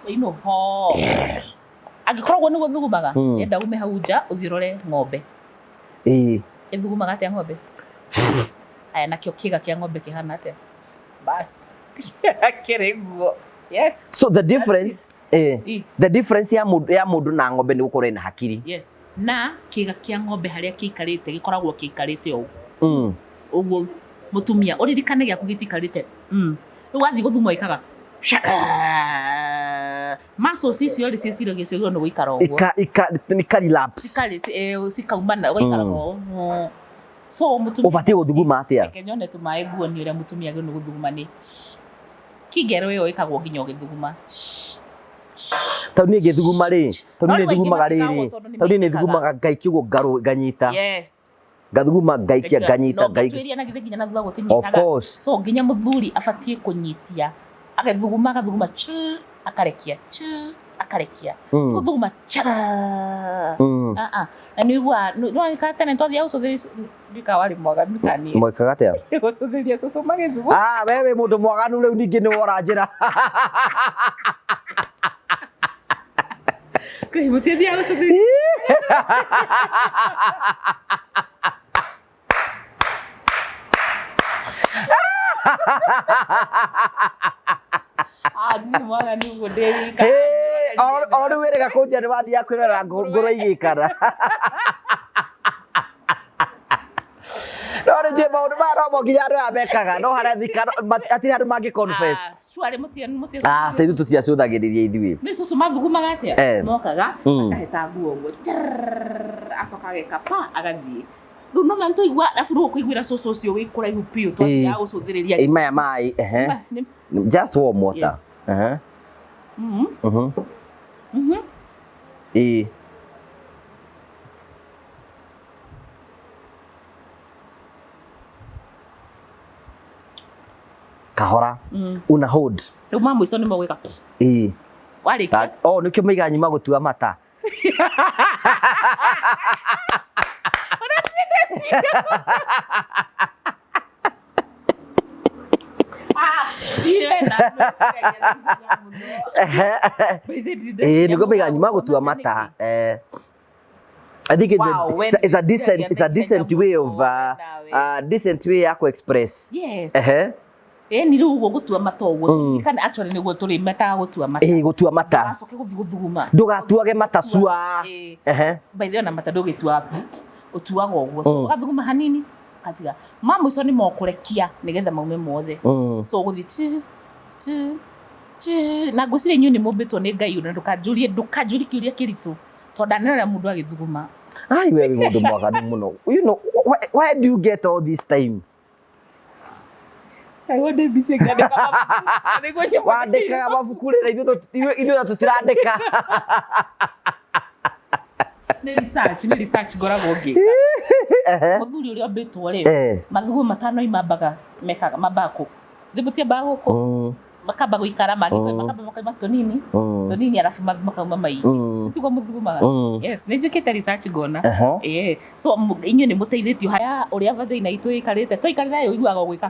ino ho angĩkorwo ũguo nĩguo thugumaga enda ume hau nja ũthiĩ ũrore ng'ombe ĩthugumaga atĩa ng'ombe aya nakĩo kĩga kĩa ng'ombe kĩhana atĩa bas kĩrĩ guo yes. So the difference the difference ya mũndũ ya mũndũ na ng'ombe nĩ gũkorwo ĩna hakiri. Yes, na kĩga kĩa ng'ombe harĩa kĩikarĩte gĩkoragwo kĩikarĩte ũguo ũguo mũtumia ũririkane gĩaku gĩtikarĩte rĩu wathiĩ gũthuma ĩkaga muscles icio rĩ ciĩciragia ciagĩrĩirwo nĩ gũikara ũguo Ika ika ika relapse. Cikarĩ cikaumana ũgaikara ũguo so mũtumia Ũbatiĩ gũthuguma atĩa? Reke nyone tũmaĩ nguonie ũrĩa mũtumia agĩrĩirwo nĩ gũthuguma nĩ kigero ĩyo ĩkagwo nginya ũgĩthuguma. Tondũ niĩ ngĩthuguma rĩ, tondũ No niĩ rĩu aingĩ thugumaga matigaga rĩrĩ, ũguo tondũ nĩ tondũ niĩ maitĩkaga. thugumaga ngaikia ũguo ngarũ nganyita. Yes. Ngathuguma ngaikia nganyita No ngaikia. ngatuĩria na githĩ nginya na thutha Of gũtinyitaga. course. So nginya mũthuri abatiĩ kũnyitia agethuguma agathuguma chi akarekia chi akarekia gũthuguma cha. Ah ah. Na nĩ ũiguaga nĩ tene twathiaga gũcũthĩrĩria ndika warĩ mwaganu ta niĩ. Mwekaga atĩa? Gũcũthĩrĩria cũcũ magĩthuguma. Ah, we wĩ mũndũ mwaganu rĩu ningĩ nĩ wora njĩra. Ngai mũtiathiaga gũcũthĩrĩria. Ah, ndirĩ mwaganu ũguo ndĩ wika. Hey, oro rĩu wĩrĩga kũnjĩra nĩ wathiaga kwĩrorera ngũrwe igĩikara. No nĩ njũĩ maũndũ maya no mo nginya andũ aya mekaga no harĩa thika hatirĩ handũ mangĩ confess. Ah, surely mũtia mũtia. Ah, sa ithuĩ tũtiacũthagĩrĩria ithuĩ. Nĩ cũcũ mathugumaga atĩa? Mokaga akaheta nguo ũguo Trrrr, acoka ageka pa agathiĩ. Rĩu no man tũigua arabu rĩu ũkũiguĩra cũcũ ũcio wĩ kũraihu biũ twathiaga gũcũthĩrĩria. Ĩ maya maĩ, ehe. Just warm water. Yes. Ehe. Ĩ. Kahora. Una hold. Rĩu ma mũico nĩ megwĩka Ĩ. Warĩkia. Oh, nĩkĩo maigaga nyuma gũtua mata. Ĩ nĩguo maigaga nyuma gũtua mata. I think it's, Wow, a, it's, a, it's a decent it's a decent way of decent way ya ku express. Yes. Ehe. Ĩni rĩu ũguo gũtua mata ũguo kana actually nĩguo tũrĩ metaga gũtua mata. Ĩ gũtua mata. Wacoke gũthiĩ gũthuguma. Ndũgatuage mata cua. Ehe. By the way ona mata ndũgĩtua ũtuaga ũguo. So ũgathuguma hanini ũgatiga. Ma mũico nĩ mokũrekia nĩgetha maume mothe. So ũgũthiĩ chi chi chi na ngwĩciria inyuĩ nĩ mũmbĩtwo nĩ Ngai na ndũkanjũrie ndũkanjũrie kĩũria kĩritũ tondũ ndanĩrora mũndũ agĩthuguma. Ai we wĩ mũndũ mwaganu mũno. You know why do you get all this time? I want to be ngandĩka mabuku. Nĩguo nyone Wandĩkaga mabuku rĩ na ithuĩ na tũtirandĩka. Nĩ research, nĩ research ngoragwo ngĩka. Mũthuri ũrĩa ũmbĩtwo rĩ, mathugumo matano imambaga mekaga mambaga kũ mũtiambaga gũkũ makamba gũikara mangĩ makamba makauma tũnini tũnini arabu makauma maingĩ tiguo mũthugumaga. Yes, nĩ njĩkĩte research ngona. So inyuĩ nĩ mũteithĩtio haya ũrĩa vagina itũ ĩikarĩte twaikarĩra ũiguaga ũgwĩka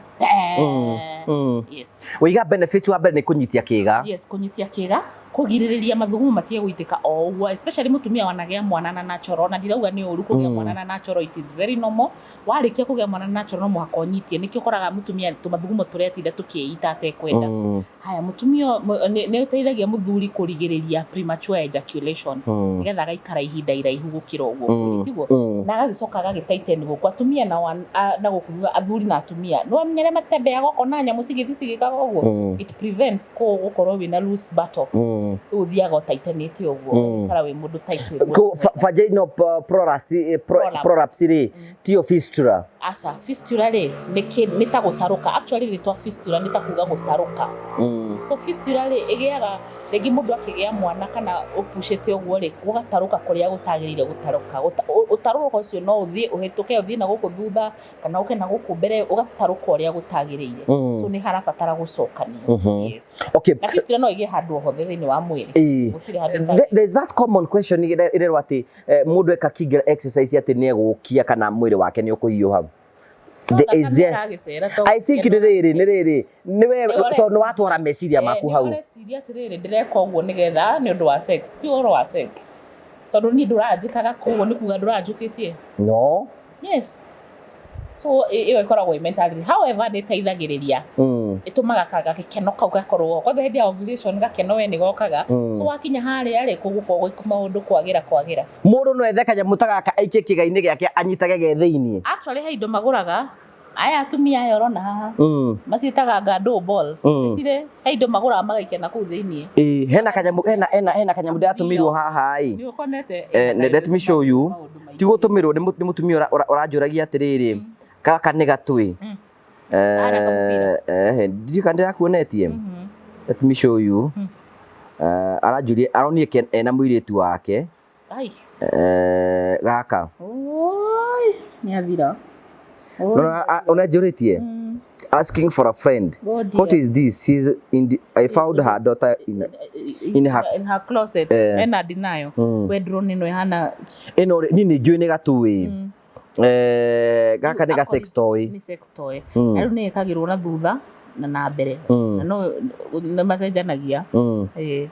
Yes. Wĩiga benefit wa mbere nĩ kũnyitia kĩga. Yes, kũnyitia kĩga kũgirĩrĩria mathugumo matige gũitĩka o ũguo especially mũtumia wanagĩa mwana na natural na ndirauga nĩ ũru kũgĩa mwana na natural, it is very normal. Warĩkia kũgĩa mwana natural no mũhaka ũnyitie, nĩkĩo ũkoraga mũtumia tũmathugumo tũretinda tũkĩita atekwenda. Haya, mũtumia nĩ ũteithagia mũthuri kũrigĩrĩria premature ejaculation, nĩgetha agaikara ihinda iraihu gũkĩra ũguo kũrĩ, tiguo? Na agagĩcoka agagĩtighten gũkũ atumia na na gũkũ thutha, athuri na atumia nĩ wamenya arĩa matembeaga ũkona nyamũ cigĩthiĩ cigĩkaga ũguo, it prevents gũkorwo wĩna loose buttocks. Rĩu ũthiaga ũtightenĩte ũguo, ũgaikara wĩ mũndũ tight, wĩ mũndũ mwega. Vaginal prolapse, Prolapse. Prolapse rĩ, tiyo fistula? Aca, fistula rĩ nĩ ta gũtarũka. Actually rĩtwa fistula nĩ ta kuga gũtarũka. So fistula rĩ ĩgĩaga rĩngĩ mũndũ akĩgĩa mwana kana ũpucĩte ũguo rĩ, gũgatarũka kũrĩa gũtagĩrĩire gũtarũka. Ũtarũrũka ũcio no ũthiĩ ũhĩtũke ũthiĩ na gũkũ thutha kana ũke na gũkũ mbere, ũgatarũka ũrĩa gũtagĩrĩire. So nĩ harabatara gũcokanio. Yes. Na fistula no ĩgĩe handũ o hothe thĩinĩ wa mwĩrĩ. Gũtirĩ handũ ĩtagĩrĩire. There's that common question ĩrerwo atĩ mũndũ eka Kegel exercise atĩ nĩ egũkia kana mwĩrĩ wake nĩ ũkũhiũha. No There is thakame there ĩragĩcera tondũ I think nĩ rĩrĩ nĩ rĩrĩ nĩwe tondũ nĩ watwara meciria maku hau. Nĩ ũreciria atĩrĩrĩ, ndĩreka ũguo nĩgetha nĩ ũndũ wa sex, ti ũhoro wa sex, tondũ niĩ ndũranjĩkaga, koguo nĩ kuga ndũranjũkĩtie. No. Yes, so ĩyo ĩkoragwo ĩ mentality. However, nĩ ĩteithagĩrĩria, ĩtũmaga gakeno kau gakorwo kwanza hĩndĩ ya ovulation, gakeno we nĩ gokaga. So wakinya harĩa rĩ, kũgũkorwo gwĩ maũndũ kwagĩra kwagĩra. Mũndũ no ethe kanyamũ ta gaka aikie kĩga-inĩ gĩake anyitage ge thĩiniĩ? Actually he indo magũraga aya atumia aya ũrona haha, maciĩtaga ngandũ balls. Cirĩ he indo magũraga magaikia na kũu thĩiniĩ. Ĩĩ, hena kanyamũ hena kanyamũ ndĩratũmĩirwo haha ĩ. Nĩ ũkonete? Let me show you. Ti gũtũmĩrwo, nĩ mũtumia ũranjũragia atĩrĩrĩ, gaka nĩ gatwĩ. Arĩa kamũbira. Ndiũĩ kana ndĩrakuonetie. Let me show you. Aranjũria aronire ena mũirĩtu wake. Ai. Gaka. Oi, nĩ athira. Ũnanjũrĩtie? Asking for a friend. God. What is this? She's in the, I found her daughter in her in her closet. Ena denial. We drone ĩno ĩhana Ĩno rĩ, niĩ nĩ njũĩ nĩ gatuĩ. Gaka nĩ ga sex toy. Nĩ sex toy. Na rĩu nĩ ĩkagĩrwo na thutha na mbere. Na no nĩ macenjanagia. Ĩĩ.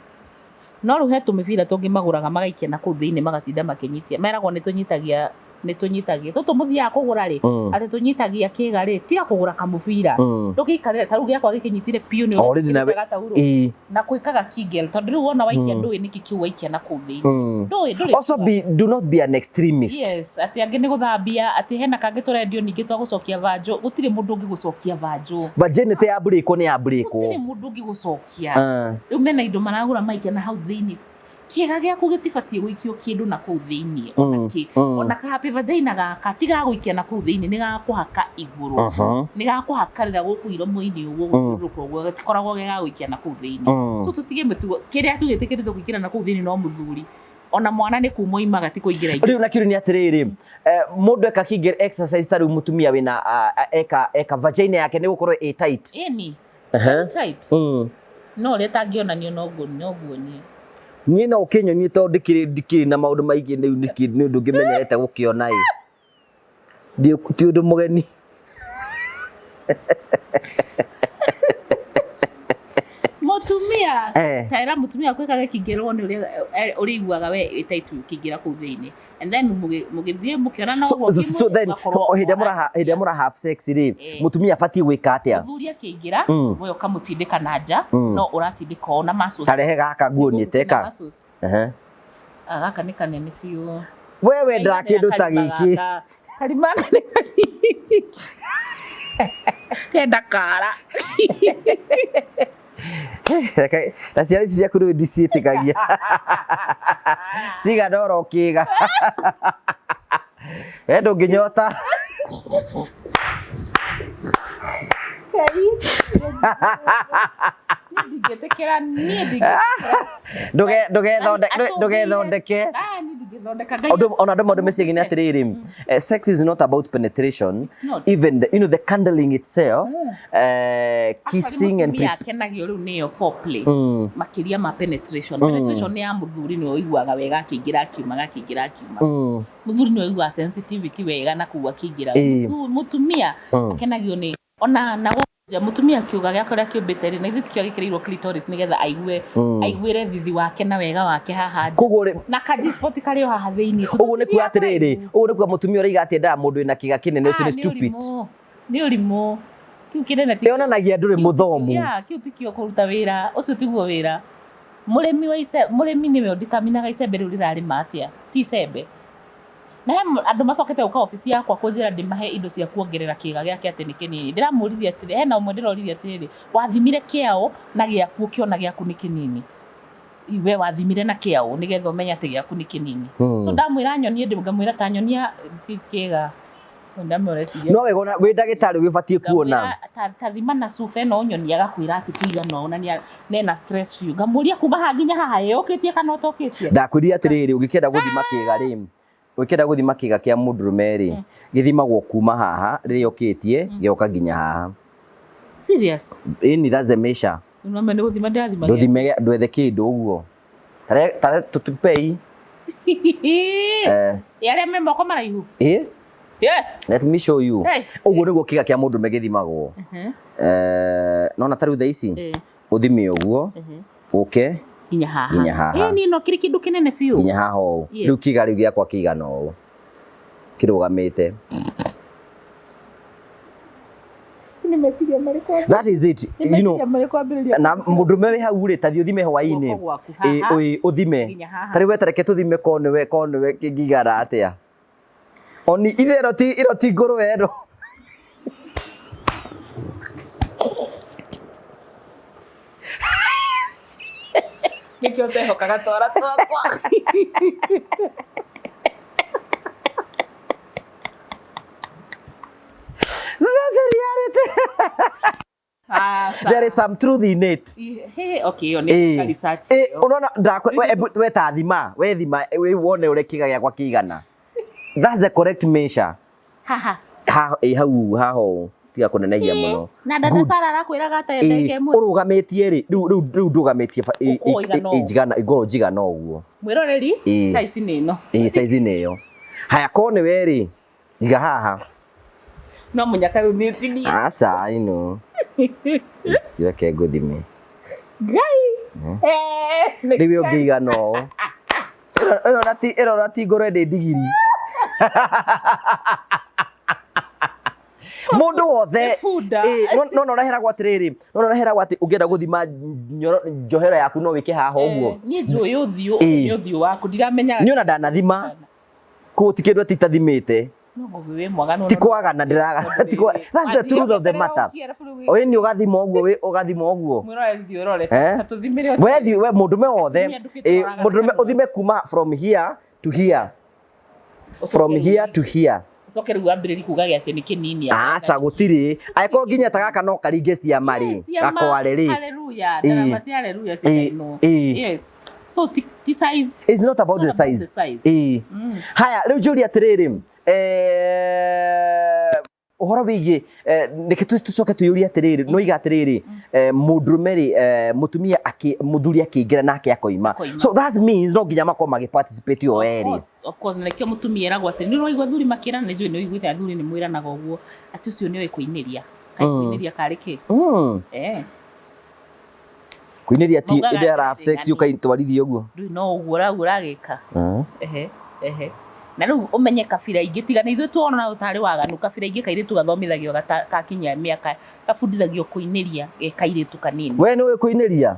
No rĩu he tũmĩbira tũngĩ magũraga magaikia na kũu thĩinĩ magatinda makĩnyitia. Meragwo nĩ tũnyitagia tũtũ mũthiaga kũgũra rĩ, atĩ tũnyitagia kĩga rĩ, tiga kũgũra kamũbira. Ndũngĩikarĩra ta rĩu gĩakwa gĩkĩnyitire biũ nĩ Already nawe gataurũ. Na kwĩkaga Kegel, tondũ rĩu wona waikia ndũĩ nĩkĩ kĩu waikia na kũu thĩinĩ. Ndũĩ ndũrĩ Also do not be an extremist. Yes, atĩ angĩ nĩ gũthambia, atĩ hena kangĩ tũrendio ningĩ twa gũcokia vanjũ. Gũtirĩ mũndũ ũngĩgũcokia vanjũ. Virginity ya breakwo nĩ ya breakwo. Gũtirĩ mũndũ ũngĩgũcokia. Rĩu mena indo maragũra maikia na hau thĩinĩ. Kĩga gĩaku gĩtibatiĩ gũikio kĩndũ na kũu thĩinĩ ona kĩ. Ona ka happy vagina gaka ti ga gũikia na kũu thĩinĩ, nĩ ga kũhaka igũrũ. Nĩ ga kũhakarĩra gũkũ iromo-inĩ ũguo, gũthiũrũrũka ũguo, gatikoragwo ge ga gũikia na kũu thĩinĩ. So tũtige mĩtugo kĩrĩa tũgĩtĩkĩrĩtwo kũingĩra na kũu thĩinĩ no mũthuri. Ona mwana nĩ kuma oimaga ti kũingĩra Rĩu na kĩũria nĩ atĩrĩrĩ, mũndũ eka Kegel exercise, ta rĩu mũtumia wĩna eka vagina yake nĩ gũkorwo ĩ tight? Ĩni. Tight. No ũrĩa ĩtangĩonanio no nguonie. Niĩ no ũkĩnyonie tondũ ndikĩrĩ na maũndũ maingĩ rĩu nĩ ũndũ ngĩmenyerete gũkĩona ĩ. Ti ũndũ mũgeni. Mũtumia taĩra mũtumia kwĩkaga Kegel wone ũrĩa ũrĩiguaga we ĩ tight ũkĩingĩra kũu thĩinĩ. And then mũgĩthiĩ mũkĩonana ũguo So then hĩndĩ ĩrĩa mũra have sex rĩ, mũtumia abatiĩ gwĩka atĩa? Mũthuri akĩingĩra, we ũkamũtindĩka na nja, no ũratindĩka o na muscles. Tarehe gaka nguonie teka. Muscles. Ah, gaka nĩ kanene biũ. We wendaga kĩndũ ta gĩkĩ. Karima gaka nĩ kanini. Kenda kara. Na ciana ici ciaku rĩu ndiciĩtĩkagia cigana oro kĩga we ndũngĩnyota. Ngai. Niĩ ndingĩtĩkĩra, niĩ ndingĩtĩkĩra. Ndũgethondeke. Ah, niĩ ndingĩthondeka. Ngai Ona andũ maũndũ meciagia nĩ atĩrĩrĩ, sex is not about penetration. Not. Even the, you know, the candling itself, kissing and Mũtumia akenagio rĩu nĩyo foreplay makĩria ma penetration. Penetration nĩ ya mũthuri, nĩwe ũiguaga wega akĩingĩra akiuma, akĩingĩra akiuma. Mũthuri nĩwe ũiguaga sensitivity wega na kũu akĩingĩra. Mũtumia akenagio nĩ ona na Ja, Mũtumia akiuga gĩake ũrĩa kĩũmbĩte rĩ, na ithuĩ tikĩo gĩkĩrĩirwo clitoris nĩgetha aigue aiguĩre thithi wake na wega wake haha nja. Koguo rĩ Na ka G-spot karĩ o haha thĩinĩ. Ũguo nĩ kuga atĩrĩrĩ, ũguo nĩ kuga mũtumia ũraiga atĩ endaga mũndũ wĩna kĩga kĩnene ũcio Ah, nĩ stupid. Nĩ ũrimũ. Kĩu kĩnene ti Yonanagia ndũrĩ mũthomu. Yeah, kĩu tikĩo kũruta wĩra, ũcio tiguo wĩra. Mũrĩmi wa ice, mũrĩmi nĩwe ũditaminaga icembe rĩu rĩrarĩma atĩa, ti icembe. Na he andũ macokete gũka obici yakwa kũnjĩra ndĩmahe indo cia kuongerera kĩga gĩake atĩ nĩ kĩnini. Ndĩramũririe atĩrĩ, hena ũmwe ndĩroririe atĩrĩrĩ, wathimire kĩaũ na gĩaku ũkĩona gĩaku nĩ kĩnini. We wathimire na kĩaũ nĩgetha ũmenye atĩ gĩaku nĩ kĩnini. So ndamwĩra nyonie, ngamwĩra ta nyonia ti kĩga. Ndamũreciria. No wega ona wĩ ndagĩtarĩ wĩbatiĩ kuona. Ngamwĩra ta thima na cuba ĩno ũnyonie, agakwĩra atĩ kĩigana ũũ na nena stress biũ. Ngamũria kuma haha nginya haha ĩũkĩtie kana ũtokĩtie. Ndakwĩrire atĩrĩrĩ, ũngĩkĩenda gũthima kĩga rĩ, ũngĩkĩenda gũthima kĩga kĩa mũndũrũme rĩ, gĩthimagwo kuma haha rĩrĩa ũkĩtie gĩgoka nginya haha. Serious? Ĩni, that's the measure. No nĩ gũthima ndĩrathima. Ndũthime ndwethe kĩndũ ũguo. Tare tare tũtupei. Eh. Arĩa me moko maraihu. Ĩ? Yeah. Let me show you. Hey. Ũguo nĩguo kĩga kĩa mũndũrũme gĩthimagwo. Eh, nona ta rĩu thaa ici ũthime ũguo ũke Nginya haha. Nginya haha. Ĩ niĩ no kĩrĩ kĩndũ kĩnene biũ. Nginya haha ũũ. Yes. Rĩu kĩga rĩu gĩakwa kĩigana ũũ kĩrũgamĩte. Nĩ meciria marĩkũ? That is it. Nĩ You know, meciria marĩkũ ambĩrĩria? Na mũndũrũme wĩ hau rĩ, ta thiĩ ũthime hwaĩ-inĩ. Guoko gwaku Ĩ, haha. ĩ, ũthime. Nginya haha. Ta rĩu wetereke tũthime ko nĩwe ko nĩwe kĩngĩigana atĩa. Oni ithe ĩno ti ĩno ti ngũrwe ĩno. Nĩkĩo ndehokaga twara twakwa. That's a reality. Aca. There is some truth in it. Hey, okay, ĩyo nĩ Ĩ. research. Ĩ, ĩyo. unaona ndakwe we, ebu- we ta thima, we thima we wone ũrĩa kĩga gĩakwa kĩigana. That's the correct measure. Haha. Ha ĩ hau haha ũũ tiga kũnenehia mũno. Na dada Good. Sara arakwĩraga atĩ Ĩ, ndagĩka ĩmwe. ũrũgamĩtie rĩ, rĩu rĩu rĩu ndũgamĩtie Ũkũgwo igana ũũ. njigana ngorwo njigana ũguo. Mwĩroreri, Ĩ. size nĩ ĩno. Ĩ size nĩ ĩyo. Haya ko nĩ we rĩ, iga haha. No mũnyaka rĩu nĩ tinie. Aca ino. Reke ngũthime. Ngai. Eh, nĩ Rĩu ĩyo ngĩigana ũũ. Ĩyo na ti ĩyo na ti ngũrwe ndĩ ndigiri. Mũndũ wothe Nĩ bunda. Ĩ, no no ũreheragwo atĩrĩrĩ, no ũreheragwo atĩ ũngĩenda gũthima njohero yaku no wĩke haha ũguo. Eh, niĩ njũĩ ũthiũ, Ĩ. ũcio nĩ ũthiũ waku. Ndiramenyaga. Niĩ ona ndanathima kũu ti kĩndũ atĩ itathimĩte. No Ngũgĩ wĩ mwaganu. Ti kwagana ndĩragana. Ti kwa That's the truth of the matter. Ĩ nĩ ũgathima ũguo wĩ ũgathima ũguo. Mwĩroreri thiĩ ũrore. Eh? Ta tũthimĩre We thi we mũndũme wothe Atumia ĩ ndũkĩtwaraga mũndũrũme na kanua. ũthime kuma from here to here, from here to here. Ũcoke rĩu wambĩrĩrie kuga atĩ nĩ kĩnini. Aca gũtirĩ. Angĩkorwo nginya ta gaka no karinge ciama rĩ, gakware rĩ. Hallelujah. Ĩ. Ndarama cia hallelujah Ĩ, ciainwo. ĩ. Yes. So ti ti size. It's not about the Not about size. the size. Ĩ. Haya rĩu njũrie atĩrĩrĩ, ũhoro wĩgiĩ reke tũcoke twĩyũrie atĩrĩrĩ, no iga atĩrĩrĩ, mũndũrũme rĩ, mũtumia akĩ mũthuri akĩingĩra nake akoima. Akoima. So that means no nginya makorwo magĩ participate o Of erĩ. course, of course, na nĩkĩo mũtumia eragwo atĩ nĩ ũraigua athuri makĩrana, nĩ njũĩ nĩ ũiguĩte athuri nĩ mwĩranaga ũguo atĩ ũcio nĩoĩ kũinĩria. Kaĩ kũinĩria karĩ kĩ? Eh. Kũinĩria ti Maugaga ĩrĩa ara have sex atĩ ũkaitwarithia ũguo. Ndũĩ no ũguo ũrauga ũragĩka. Ehe, ehe. Na rĩu ũmenye kabira ingĩ tiga nĩ ithuĩ tuonaga ũtarĩ waganu, kabira ingĩ kairĩtu gathomithagio gakinyia mĩaka gabundithagio kũinĩria ge kairĩtu kanini. We nĩũĩ kũinĩria?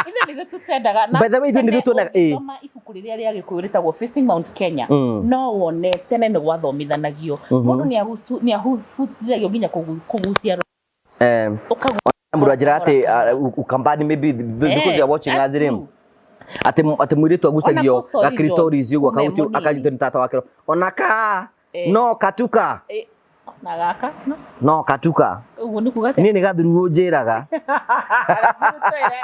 Ithuĩ nĩ ithuĩ tũtendaga na By the way, ithuĩ nĩ ithuĩ tuonaga, ĩ. ũngĩthoma ibuku rĩrĩa rĩa Gĩkũyũ rĩtagwo Facing Mount Kenya no wone tene nĩ gwathomithanagio. Mũndũ nĩ abundithagio nginya kũgucia ũkagu Mũndũ anjĩra atĩ Ukambani maybe because you are watching that's us rĩ, true. atĩ atĩ mũirĩtu agucagio Ona coastal region, gakiritoris ũguo me akahutio mũnini. akanyitwo nĩ tata wake ona ka Eh. no katuka Eh, na gaka no no katuka ũguo nĩ kuga atĩa? niĩ nĩ gathuru njĩraga. Twĩre,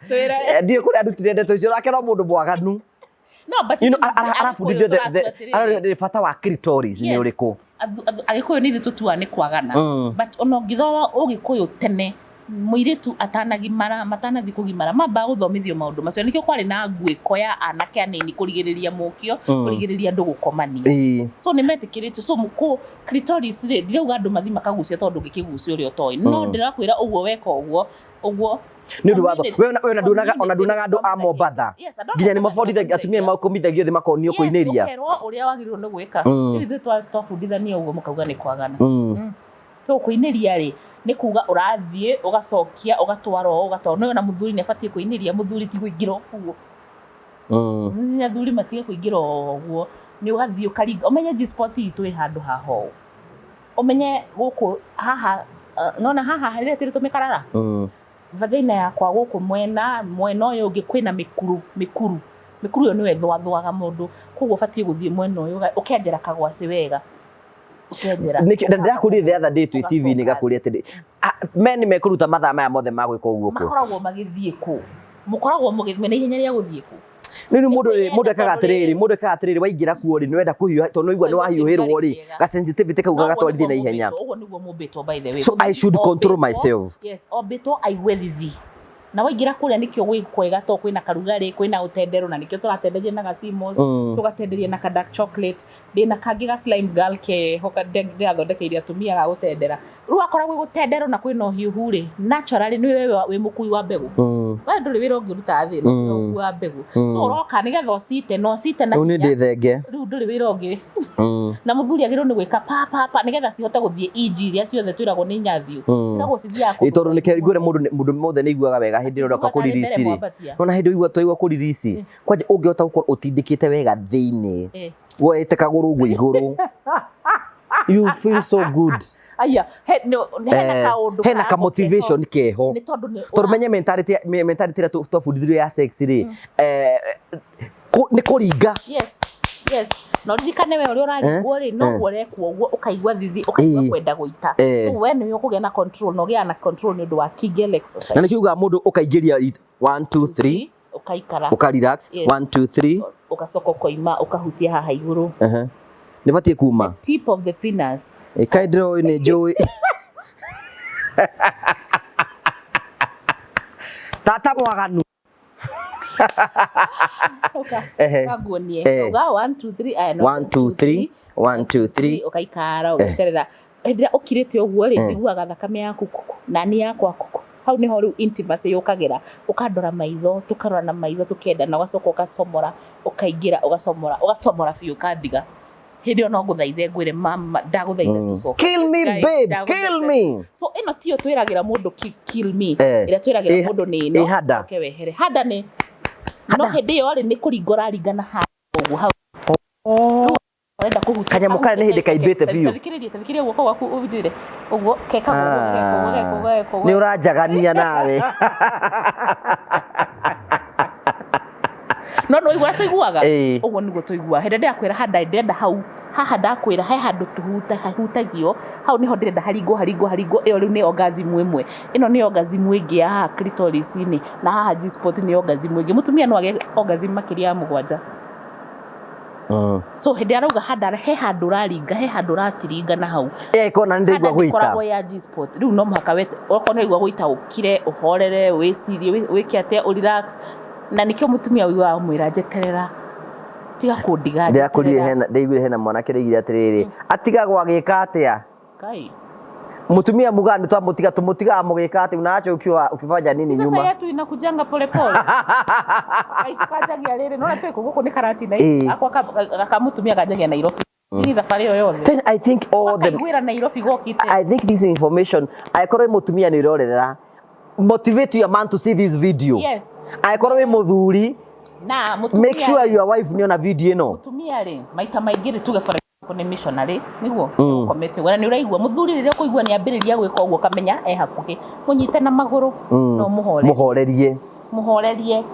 twĩre. Ndiũĩ kũrĩa arutire ndeto icio nake no mũndũ mwaganu. No, but You know, ithuĩ arabundithio Agĩkũyũ tũratua atĩrĩrĩ, bata wa clitoris nĩ Yes. ũrĩkũ. Agĩkũyũ nĩ ithuĩ tũtuaga nĩ kwagana. But ona ũngĩthoma ũgĩkũyũ tene Mũirĩtu atanagimara, matanathiĩ kũgimara, mambaga gũthomithio maũndũ macio. Nĩkĩo kwarĩ na nguĩko ya anake anini kũrigĩrĩria mũkio, kũrigĩrĩria andũ gũkomania. So nĩ metĩkĩrĩtio. So kũ clitoris rĩ, ndirauga andũ mathiĩ makagucia tondũ ndũngĩkĩgucia ũrĩa ũtoĩ. No ndĩrakwĩra ũguo weka ũguo, ũguo Nĩ ũndũ watho. We ona nduonaga, ona nduonaga andũ a Mombatha. Yes, andũ a Nginya nĩ Mombatha mabundithagio, atumia makomithagio thĩ makonio kũinĩria. Yes, ũkerwo ũrĩa wagĩrĩirwo nĩ gwĩka. Rĩu ithuĩ twabundithania ũguo mũkauga nĩ kwagana. So kũinĩria rĩ, nĩ kuga ũrathiĩ ũgacokia ũgatwara ũũ ũgatwara ũũ. Nĩ ona mũthuri nĩ abatiĩ kũinĩria, mũthuri ti kũingĩra ũguo. Athuri matige kũingĩra ũguo, nĩ ũgathiĩ ũkaringa, ũmenye G spot itũ ĩ handũ haha ũũ. Ũmenye gũkũ haha, nĩwona haha rĩrĩa tũrĩ tũmĩkarara? Vagina yakwa gũkũ mwena, mwena ũyũ ũngĩ kwĩna mĩkuru, mĩkuru. Mĩkuru ĩyo nĩyo ĩthũathũaga mũndũ, koguo ũbatiĩ gũthiĩ mwena ũyũ ũkenjera kagwacĩ wega. Ũkenjera. Nĩkĩo ndĩrakũririe the other day twĩ TV-inĩ ngakũria atĩrĩ, men mekũruta mathaa maya mothe ma gwĩka ũguo kũ? Makoragwo magĩthiĩ kũ? Mũkoragwo mũgĩthiĩ na ihenya rĩa gũthiĩ kũ? Rĩu mũndũ mũndũ ekaga atĩrĩrĩ, mũndũ ekaga atĩrĩrĩ, waingĩra kuo rĩ, nĩwenda kũhiũha, tondũ nĩwaigua nĩwahiũhĩrwo rĩ, ga sensitivity kau gagatwarithia na ihenya. Ũguo nĩguo mũmbĩtwo by the way. So I should control myself. Yes, ombĩtwo aigue thithi. Na waingĩra kũrĩa nĩkĩo gwĩ kwega tondũ kwĩna karugarĩ, kwĩna ũtenderũ na nĩkĩo tũratenderia na ga sea moss, tũgatenderia na ka dark chocolate. Ndĩna kangĩ ga slime girl keho ndĩrathondekeire atumia ga gũtendera. Rĩu akorwo gwĩ gũtenderwo na kwĩna ũhiũhu rĩ, naturally nĩ we wĩ mũkui wa mbegũ. We ndũrĩ wĩra ũngĩ ũrutaga thĩ ĩno tiga gũkua mbegũ. So ũroka nĩgetha ũcite na ũcite na Rĩu niĩ hinya. ndĩ thenge. Rĩu ndũrĩ wĩra ũngĩ. Na mũthuri agĩrĩirwo nĩ gwĩka pa pa pa nĩgetha cihote gũthiĩ inji iria ciothe twĩragwo nĩ inyathiũ. Twĩragwo cithiaga Ĩ tondũ nĩkĩo ngwĩre mũndũ mũndũ mothe nĩ aiguaga wega hĩndĩ ĩrĩa ũroka Njiguaga tarĩ mbere kũririci rĩ. mwambatia. Nĩwona hĩndĩ ĩyo twaigua kũririci, kwanja ũngĩhota gũkorwo ũtindĩkĩte wega thĩinĩ, woete kagũrũ ũguo igũrũ, you feel so good. Aya, he, no, hena kaũndũ Hena ka motivation keho. Nĩ tondũ nĩ Tondũ menye mentality, mentality ĩrĩa twabundithirio ya sex rĩ, nĩ kũringa. Yes, yes. Na ũririkane we ũrĩa ũraringwo rĩ, noguo ũrekwo ũguo, ũkaigua thithi, ũkaigua kwenda gũita. So we nĩwe ũkũgĩa na control, na ũgĩaga na control nĩ ũndũ wa Kegel exercise. Na nĩkĩo ugaga mũndũ ũkaingĩria 1 2 3, Ũkaikara. Ũka relax. Yes. 1 2 3. Ũgacoka ũkoima, ũkahutia haha igũrũ. Nĩ batiĩ kuma. The tip of the penis. Kaĩ ndĩroĩ nĩ njũĩ. Tata mwaganu. Ũkanguonie. Uga 1 2 3, aya no 1 2 3, 1 2 3. Ũgaikara ũgeterera. Hĩndĩ ĩrĩa ũkirĩte ũguo rĩ, njiguaga thakame yaku kuku, nani yakwa kuku. Hau nĩho rĩu intimacy yũkagĩra. Ũkandora maitho, tũkarora na maitho tũkendana, ũgacoka ũgacomora, ũkaingĩra, ũgacomora, ũgacomora biũ ũkandiga. Hĩndĩ ĩyo no ngũthaithe ngwĩre mama, ndagũthaitha tũcoke. Kill me babe, kill me. So ĩno tiyo twĩragĩra mũndũ kill me. Ĩrĩa twĩragĩra mũndũ nĩ ĩno. Hada. Ũcoke wehere. Hada nĩ no hĩndĩ ĩyo rĩ, nĩ kũringa ũraringa na hada ũguo hau. Ũrenda kũhutia. Kanyamũ karĩa nĩ hĩndĩ kaimbĩte biũ. Tathikĩrĩria, tathikĩrĩria guoko gwaku ũnjĩre. Ũguo keka ũguo, geka ũguo, geka ũguo, geka ũguo. Nĩ ũranjagania nawe. No nĩ waigua tũiguaga? Ũguo nĩguo tũiguaga. Hĩndĩ ĩrĩa ndĩrakwĩra handa ndĩrenda hau, haha ndakwĩra he handũ hahutagio, hau nĩho ndĩrenda haringwo, haringwo, haringwo, ĩyo rĩu nĩ orgasm ĩmwe. Ĩno nĩ orgasm ĩngĩ ya haha clitoris-inĩ, na haha G spot nĩ orgasm ĩngĩ. Mũtumia no agĩe orgasm makĩria ya mũgwanja. So hĩndĩ ĩrĩa arauga handa he handũ ũraringa, he handũ ũratiringa na hau. Kona nĩ ndaigua gũita. Ĩkoragwo ya G spot. Rĩu no mũhaka okorwo nĩ waigua gũita ũkire, ũhorere, wĩcirie, wĩke atĩa, ũ relax. Na nĩkĩo mũtumia ũiguaga amwĩra njeterera, tiga kũndiga njeterera. Ndĩraiguire hena mwanake ũraigire atĩrĩrĩ, atigagwo agĩka atĩa? Kai. Mũtumia mugaga nĩ twamũtiga, tũmũtigaga mũgĩka atĩa? Unaacha ukiwa ukifanya nini Sasa nyuma? yetu inakujanga pole pole. Ai kanjagia rĩrĩ, nĩwona twĩ gũkũ nĩ karatina. Akwa kamũtumia kanjagia Nairobi. Ni thabarĩ ĩyo yothe. Then I think all the Wakaiguĩra Nairobi gokĩte. I think this information, angĩkorwo wĩ mũtumia nĩ ũrorerera, motivate your man to see this video. Yes. Angĩkorwo wĩ mũthuri, Na mũtumia make sure your wife nĩ ona video ĩno. Mũtumia rĩ, maita maingĩ rĩ, tuge for example nĩ missionary, nĩguo? Ũkomete ũguo. Na nĩ ũraigua mũthuri rĩrĩa ũkũigua nĩ ambĩrĩria gwĩka ũguo ũkamenya e hakuhĩ. Mũnyite na magũrũ na ũmũhorerie. Mũhorerie. Mũhorerie.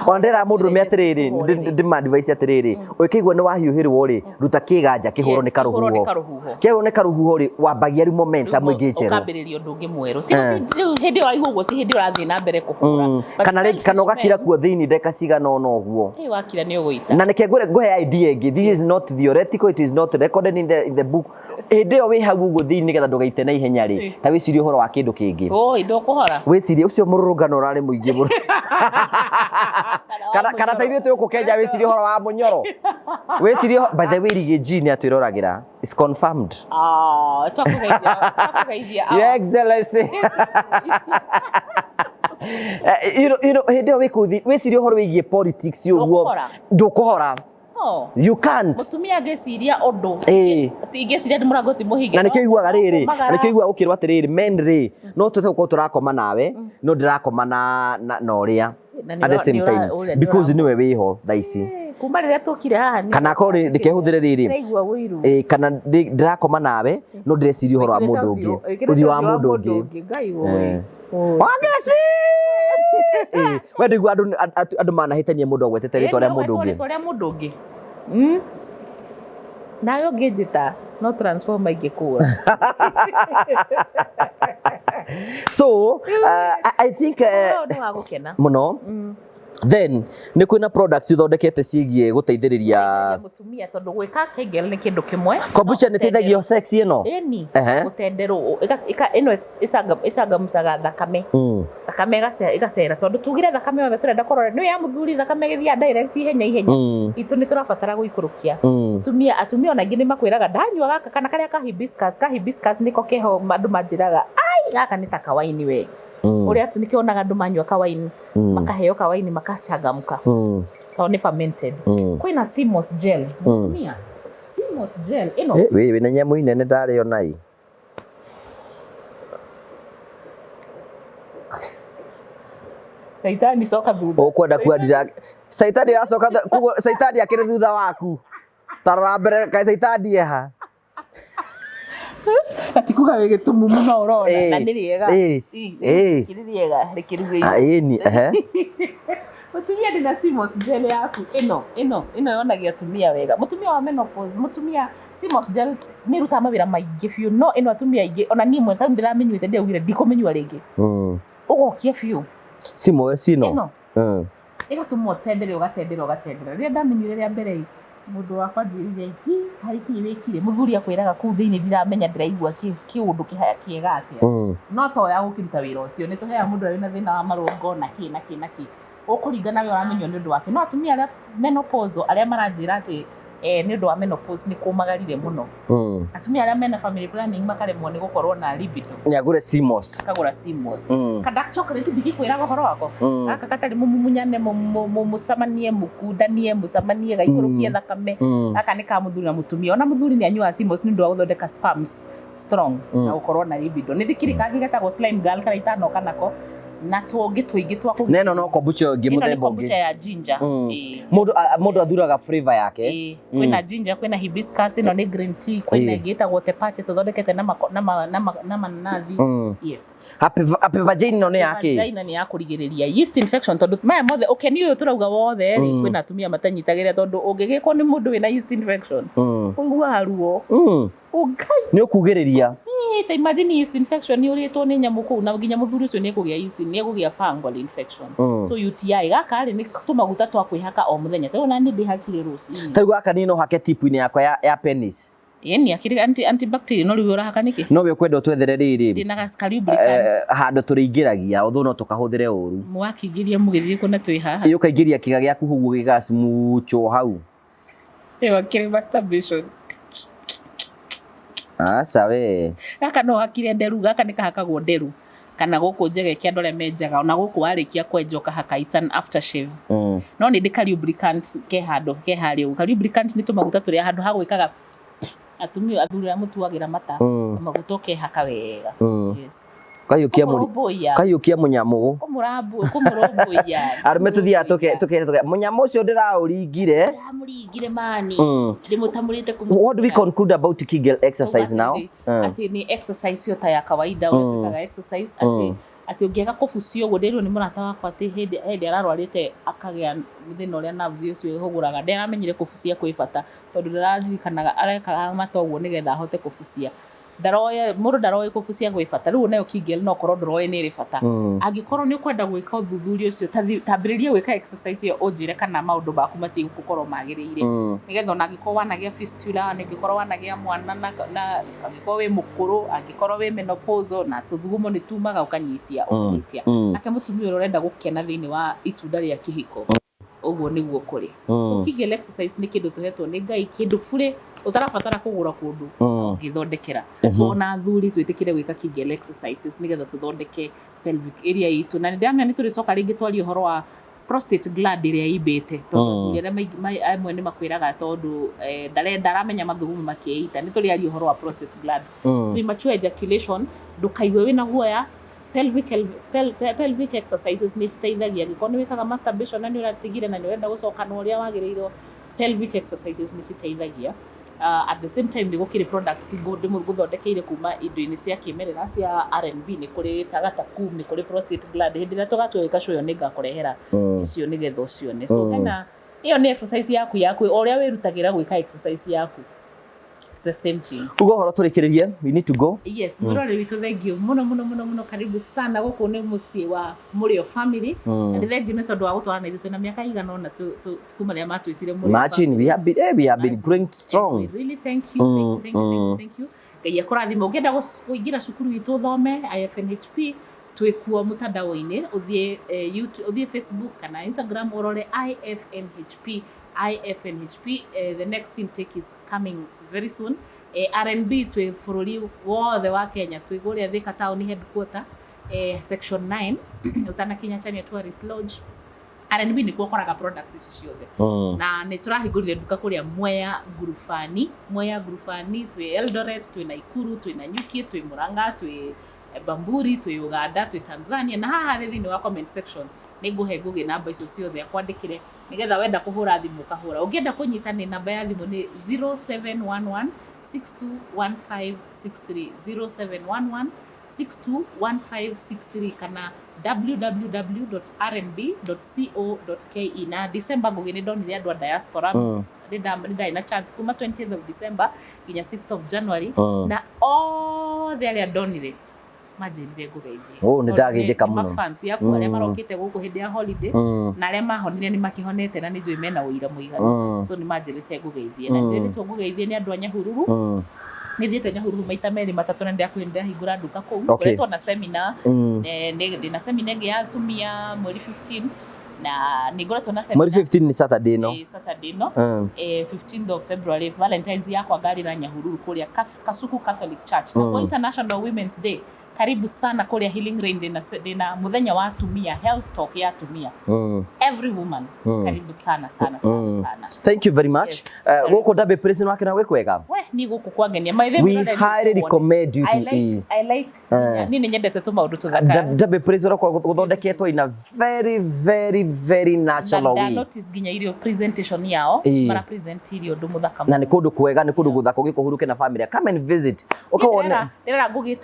Ona ndĩra mũndũrũme atĩrĩrĩ, ndĩma-advise atĩrĩrĩ, ũngĩigua nĩ wahiũhĩrwo rĩ, ruta kĩganja kĩhũrwo nĩ Kĩhũrwo nĩ karũhuho. karũhuho. Kĩahũrwo nĩ karũhuho rĩ, wambagia rĩu momentum ĩngĩ njerũ. Ũkambĩrĩria ũndũ ũngĩ mwerũ. Ti rĩu hĩndĩ ĩyo waigua ũguo ti hĩndĩ ũrathiĩ na mbere kũhũra. But Kana rĩngĩ kana selfish ũgakira men, kuo thĩinĩ ndagĩka cigana ũna ũguo. ĩ wakira nĩ ũgũita. Na nĩkĩo ngũhe idea ĩngĩ, this is not theoretical, it is not recorded in the book. Hĩndĩ ĩyo wĩ hau ũguo thĩinĩ nĩgetha ndũgaite na ihenya rĩ, ta wĩcirie ũhoro wa kĩndũ kĩngĩ. Oi, ndũkũhora. Wĩcirie ũcio mũrũrũngano ũrarĩ mũingĩ mũno. Kana ta ithuĩ twĩ gũkũ Kenya wĩcirie ũhoro wa mũnyoro. Wĩcirie by the way Riggy G nĩ atwĩroragĩra. It's confirmed. Ah, twakũgeithia, twakũgeithia. Your Excellency. You know, hĩndĩ ĩyo wĩ kũu wĩcirie ũhoro wĩgiĩ politics ũguo. Ndũkũhora. Ndũkũhora. Oh. You can't. Mũtumia angĩciria ũndũ Ĩĩ. ingĩciria ndĩ mũrango ti mũhinge. Na nĩkĩo iguaga rĩrĩ, na Magara. nĩkĩo iguaga ũkĩrwo atĩrĩrĩ, men rĩ, no tũte gũkorwo tũrakoma nawe, no ndĩrakoma na ũrĩa Na nĩ at the ũra- same nĩ time ũrĩa nĩ because ũra- nĩwe wĩho thaa ici. Kuma rĩrĩa tũkire haha nĩ- Kana akorwo rĩ, reke hũthĩre rĩrĩ, Ndĩraigua ũiru. ĩ, kana ndĩrakoma nawe no ndĩreciria ũhoro wa mũndũ ũngĩ, Ĩkĩrĩte ũthiũ wa mũndũ ũngĩ. Ngai ũĩ. Wangeci! Ĩ, we ndũigua andũ manahĩtania mũndũ agwetete rĩtwa rĩa mũndũ ũngĩ. Rĩtwa rĩa mũndũ ũngĩ. Nawe ũngĩnjĩta no transformer ingĩkũra. So, I think Ũndũ wa gũkena. Mũno. Then nĩ kwĩna products ithondekete ciĩgiĩ gũteithĩrĩria Mũtumia tondũ gwĩka Kegel nĩ kĩndũ kĩmwe. Kombucha nĩ ĩteithagia sex ĩno? Ĩni. Ehe. Gũtenderwo ĩno ĩcangamucaga thakame. Thakame ĩgacera tondũ tugire thakame yothe tũrenda kũrora nĩ ya mũthuri, thakame ĩgĩthiaga direct ihenya ihenya. Itũ nĩ tũrabatara gũikũrũkia. Atumia ona aingĩ nĩ makwĩraga ndanyua gaka kana karĩa ka hibiscus, ka hibiscus nĩko keho andũ manjĩraga ai gaka nĩ ta kawaini we. Ũrĩa nĩkĩo wonaga andũ manyua kawaini makaheo kawaini makachangamka tondũ nĩ fermented. Kwĩna Simos gel. Mũtumia, Simos gel ĩno. Eh, wĩ wĩna nyamũ inene ndarĩona ĩ. Caitani coka thutha. Ũkwenda kuandira caitani aracoka koguo caitani akĩrĩ thutha waku. Tarora mbere kaĩ caitani eha. Na ti kuga wĩ gĩtumumu no ũrona Ĩĩ. na nĩ rĩega. Ĩĩ. Ĩĩ. Rĩkĩrĩ rĩega rĩkĩrugĩirwo. Ah, ĩni, ehe. Mũtumia, ndĩna Simos gel yaku ĩno yonagia atumia wega. Mũtumia wa menopause, mũtumia, Simos gel nĩ ĩrutaga mawĩra maingĩ biũ, no ĩno atumia aingĩ, ona niĩ mwene tondũ ndĩramĩnyuĩte ndĩraugire ndikũmĩnyua rĩngĩ. Ũgokia biũ. Simo sino. Ĩno ĩgatũma ũtendere, ũgatendera, ũgatendera. Rĩrĩa ndamĩnyuire rĩa mbere ĩ, mũndũ wakwa anjĩrire hi harĩ kĩ wĩkire. Mũthuri akwĩraga kũu thĩinĩ ndiramenya ndĩraigua kĩũndũ kĩhaya kĩega atĩa. No to ya gũkĩruta wĩra ũcio nĩ tũheaga mũndũ ũrĩa wĩna thĩna wa marũngo na kĩ na kĩ na kĩ, ũkũringana we ũramenywo nĩ ũndũ wake. No atumia arĩa menopausal arĩa maranjĩra atĩ nĩ ũndũ wa menopause nĩ kũmagarire mũno, atumia arĩa mena family planning makaremwo nĩ gũkorwo na libido. Nĩagũre Simos. Akagũra Simos. Ka dark chocolate ndigĩkwĩraga ũhoro wako. Gaka gatarĩ mũmumunyane, mũcamanie, mũkundanie, mũcamanie gaikũrũkie thakame. Gaka nĩ ka mũthuri na mũtumia. Ona mũthuri nĩ anyuaga Simos nĩ ũndũ wa gũthondeka sperms strong na gũkorwo na libido. Nĩ ndĩkĩrĩ kangĩ getagwo slime girl karĩa itanoka nako na tũngĩ tũingĩ twa kũgitĩra. Na ĩno no kombucha ĩngĩ Ĩno nĩ mũthemba ũngĩ. kombucha ya ginger. Ĩĩ. Mũndũ athuraga flavor yake. Ĩĩ. Kwĩna ginger, kwĩna hibiscus, ĩno nĩ green tea, kwĩna ĩngĩ ĩtagwo tepache tũthondekete na mananathi. Yes. Happy vagina ĩno nĩ ya kĩ? Vagina nĩ ya kũrigĩrĩria yeast infection tondũ maya mothe ũkeni ũyũ tũrauga wothe rĩ, kwĩna atumia matanyitagĩrĩra tondũ ũngĩgĩkwo nĩ mũndũ wĩna yeast infection ũiguaga ruo. Ũngai. Nĩ ũkugĩrĩria. Ĩĩ, ta imagine yeast infection nĩ ũrĩtwo nĩ nyamũ kũu na nginya mũthuri ũcio nĩ ekũgĩa yeast, nĩ ekũgĩa fungal infection. So UTI gaka rĩ nĩ tũmaguta twa kwĩhaka o mũthenya. Ta rĩu ona niĩ ndĩhakire rũcinĩ. Ta rĩu gaka niĩ no hake tip-inĩ yakwa ya penis. Ĩni akĩrĩ antibacterial, no rĩu ũrahaka nĩkĩ? No we ũkwenda ũtwethere rĩrĩ. Ndĩna lubricant. Handũ tũrĩingĩragia although no tũkahũthĩre ũru. Mwakĩingĩria mũgĩthiĩ kũna twĩ haha. Ĩ ũkaingĩria kĩga gĩaku ũguo gĩgacimuchwo hau. Ĩyo akĩrĩ masturbation. Aca we. Gaka no hakire nderu, gaka nĩ kahakagwo nderu kana gũkũ njegeke andũ arĩa menjaga, ona gũkũ warĩkia kwenja ũkahaka, it's an aftershave. No nĩ ndĩ ka lubricant ke handũ ke harĩa ũguo. Ka lubricant nĩ tũmaguta tũrĩa handũ ha gwĩkaga atumia athuri arĩa mũtuagĩra mata, maguta ũkehaka wega. Yes. Kaiyũkia mũri. Kũmũrũmbũiya. Kaiyũkia mũnyamũ. Kũmũrũmbũiya. Arũme tũthiaga tũke mũnyamũ ũcio ndĩraũringire. Ndĩramũringire mani. Ndĩmũtamũrĩte. What do we conclude about Kegel exercise now? Atĩ nĩ exercise yo ta ya kawaida ũrĩa twĩkaga exercise atĩ Atĩ ũngĩaga kũbucia ũguo, ndĩrirwo nĩ mũrata wakwa atĩ hĩndĩ ararwarĩte akagĩa thĩna ũrĩa nerves ũcio ĩhũgũraga, ndaramenyire kũbucia kwĩ bata, tondũ ndararirikananga arekaga mata ũguo nĩgetha ahote kũbucia. Ndaroĩ, mũndũ ndaroĩ kũbucia gwĩ bata. Rĩu nayo Kegel no ũkorwo ndũroĩ nĩ ĩrĩ bata. Angĩkorwo nĩ ũkwenda gwĩka ũthuthuria ũcio, tambĩrĩria gwĩka exercise ĩyo ũnjĩre kana maũndũ maku matigũkorwo magĩrĩire. Nĩgetha ona angĩkorwo wanagĩa fistula, angĩkorwo wanagĩa mwana na angĩkorwo wĩ mũkũrũ, angĩkorwo wĩ menopausal na tũthugumo nĩ tumaga ũkanyitia, ũkanyitia. Nake mũtumia ũrĩa ũrenda gũkena thĩinĩ wa itunda rĩa kĩhiko, ũguo nĩguo kũrĩ. So Kegel exercise nĩ kĩndũ tũhetwo nĩ Ngai, kĩndũ burĩ ũtarabatara kũgũra kũndũ, ũngĩthondekera. So ona athuri twĩtĩkĩre gwĩka Kegel exercises nĩgetha tũthondeke pelvic area itũ. Na nĩ ndĩramenya nĩ tũrĩcoka rĩngĩ twarie ũhoro wa prostate gland ĩrĩa ĩimbĩte, tondũ athuri arĩa amwe nĩ makwĩraga tondũ ndaramenya mathugumo makĩita. Nĩ tũrĩaria ũhoro wa prostate gland. Premature ejaculation, ndũkaigue wĩna guoya. Pelvic exercises nĩ citeithagia. Angĩkorwo nĩ wĩkaga masturbation na nĩ ũratigire na nĩ ũrenda gũcoka na ũrĩa wagĩrĩirwo, pelvic exercises nĩ citeithagia. At the same time nĩ gũkĩrĩ products ngũthondekeire kuma indo-inĩ cia kĩmerera cia R&B, nĩ kũrĩ tagata kum, nĩ kũrĩ prostate gland. Hĩndĩ ĩrĩa tũgatua gwĩka show ĩyo nĩ ngakũrehera icio nĩgetha ũcione. So hena ĩyo nĩ exercise yaku yaku o ũrĩa wĩrutagĩra gwĩka exercise yaku. It's the same thing. Ugo horo tũrĩkĩrĩrie, we need to go. Yes, mwĩroreri witũ, thank you mũno mũno mũno mũno, karibu sana gũkũ nĩ mũciĩ wa Mũrĩo family. Na nĩ thank you nĩ tondũ wa gũtwarana ithuĩ twĩna mĩaka igana ũna kuma rĩrĩa matwĩtire Mũrĩo. Imagine we have been Imagine. growing strong. And we really thank you, thank you, thank you, thank you, thank you. Ngai akũrathime. Ũngĩenda kũingĩra cukuru itũ ũthome IFNHP, twĩkuo mũtandao-inĩ, ũthiĩ YouTube, ũthiĩ Facebook kana Instagram ũrore IFNHP, IFNHP. The next intake is coming very soon. R&B twĩ bũrũri wothe wa Kenya, twĩ kũrĩa Thika town headquarter, section 9 ũtanakinya Chania Tourist Lodge. R&B nĩkuo ũkoraga products ici ciothe. Na nĩ tũrahingũrire nduka kũrĩa Mwea Ngurubani, Mwea Ngurubani, twĩ Eldoret, twĩ Naikuru, twĩ Nanyuki, twĩ Murang'a, twĩ Bamburi, twĩ Uganda, twĩ Tanzania. Na haha thĩ thĩinĩ wa comment section nĩ ngũhe Ngũgĩ namba icio ciothe akwandĩkĩre nĩgetha wenda kũhũra thimũ ũkahũra. Ũngĩenda kũnyita nĩ namba ya thimũ nĩ 0711 621563, 0711 621563 kana www.rnb.co.ke. Na December, Ngũgĩ, nĩ ndonire andũ a diaspora, nĩ ndarĩ na chance kuma 20th of December nginya 6th of January, na othe arĩa ndonire manjĩrire ngũgeithie. Oh, nĩ Tondũ ndageithĩka nĩ mũno. mafans yaku arĩa marokĩte gũkũ hĩndĩ ya holiday, na arĩa mahonire nĩ makĩhonete na nĩ njũĩ mena ũira mũiganu. So nĩ manjĩrĩte ngũgeithie na ndĩrĩtwo ngũgeithie nĩ andũ a Nyahururu. Nĩ thiĩte Nyahururu maita merĩ matatũ na ndĩrakwĩra ndĩrahingũra nduka kũu. Ngoretwo na seminar. Ndĩna seminar ĩngĩ ya atumia mweri 15 na nĩ ngoretwo na Mweri seminar. 15 nĩ Saturday no. Saturday no. 15th of February, Valentine's yakwa, ngarĩra Nyahururu kũrĩa Kasuku Catholic Church. Na International Women's Day, karibu sana kũrĩa Healing Rain, ndĩna mũthenya wa atumia, health talk ya atumia. Every woman, karibu sana sana sana sana. Thank you very much. Yes, karibu. Gũkũ Derby Place nĩ wakena gwĩ kwega. We ni gũkũ kwangenia. My We highly recommend you to I like, eat. I like, niĩ nĩ nyendete tũmaũndũ tũthaka. Derby Place ũrĩa gũthondeketwo in a very very very natural Na way. Notice nginya irio presentation yao, mara present irio ũndũ mũthaka. Na nĩ kũndũ kwega, nĩ kũndũ gũthaka ũgĩkũhurũke na family. Come and visit. Ũka wone. Ndĩrera Ngũgĩ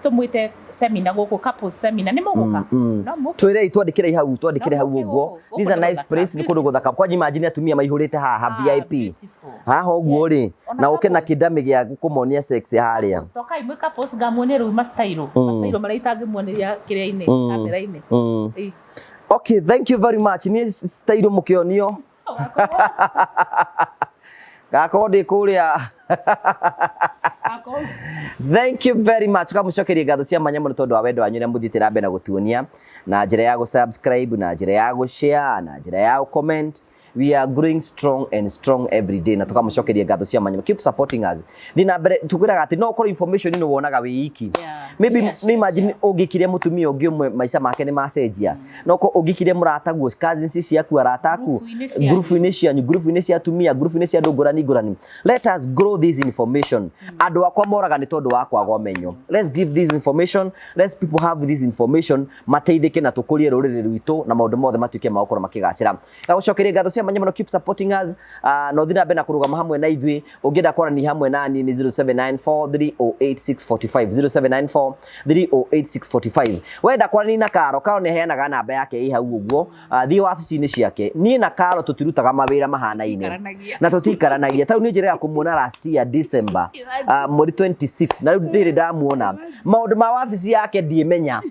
tũmwĩte seminar gũkũ, couples seminar, nĩ mũgũka? No mũke. Twĩrei, twandĩkĩre hau, twandĩkĩre No hau mũke ũguo. gũkũ. This is a Gũkũ nĩ nice gũthaka. place, nĩ kũndũ gũthaka. Kwanja imagine atumia maihũrĩte haha Ah, VIP. Beautiful. Haha ũguo rĩ, Yes. Ona na ũke na couples. kĩndamĩ gĩa kũmonia sex harĩa. Tokai mwĩ couples ngamuonie rĩu mastairo. Mastairo marĩa itangĩmuoneria kĩrĩa-inĩ, kamera-inĩ. Ĩĩ. Okay, thank you very much. Niĩ stairo mũkĩonio. Gakorwo ndĩ kũrĩa. Gakorwo. Thank you very much. Tukamũcokeria ngatho cia mwanya mũno tondũ wa wendo wanyu ũrĩa mũthiĩte na mbere na gũtuonia na njĩra ya gũ-subscribe, na njĩra ya gũ-share, na njĩra ya gũ-comment. We are growing strong and strong every day na tukamũcokeria ngatho cia mwanya. Keep supporting us. Thiĩ na mbere tukwĩraga atĩ no ũkorwo information ĩno wonaga wĩ iki. Maybe Share, nĩ share, imagine share. ũngĩkiria mũtumia ũngĩ ũmwe maica make nĩ macenjia. No ko ũngĩkiria mũrataguo, cousins ciaku, arata aku, Ngurubu-inĩ cianyu. ngurubu-inĩ cianyu, ngurubu-inĩ cia atumia, ngurubu-inĩ cia andũ ngũrani ngũrani. Let us grow this information. Andũ akwa moraga nĩ tondũ wa kwaga ũmenyo. Let's give this information, let's people have this information, mateithĩke na tũkũrie rũrĩrĩ rwitũ na maũndũ mothe matuĩke ma gũkorwo makĩgacĩra. Gagũcokeria ngatho cia Cia mwanya mũno, keep supporting us, na ũthiĩ na mbere na kũrũgama hamwe na ithuĩ. Ũngĩenda kwarania hamwe na niĩ nĩ 0794308645, 0794308645. Wenda kwarania na Karo, Karo nĩ aheanaga namba yake ĩ hau ũguo. Thiĩ wabici-inĩ ciake. Niĩ na Karo tũtirutaga mawĩra mahanaine Ikaranagia. Na tũtikaranagia. Tau niĩ njĩrĩga kũmuona last year December, mweri 26, na rĩu ndirĩ ndamuona. Maũndũ ma wabici yake ndiĩmenya.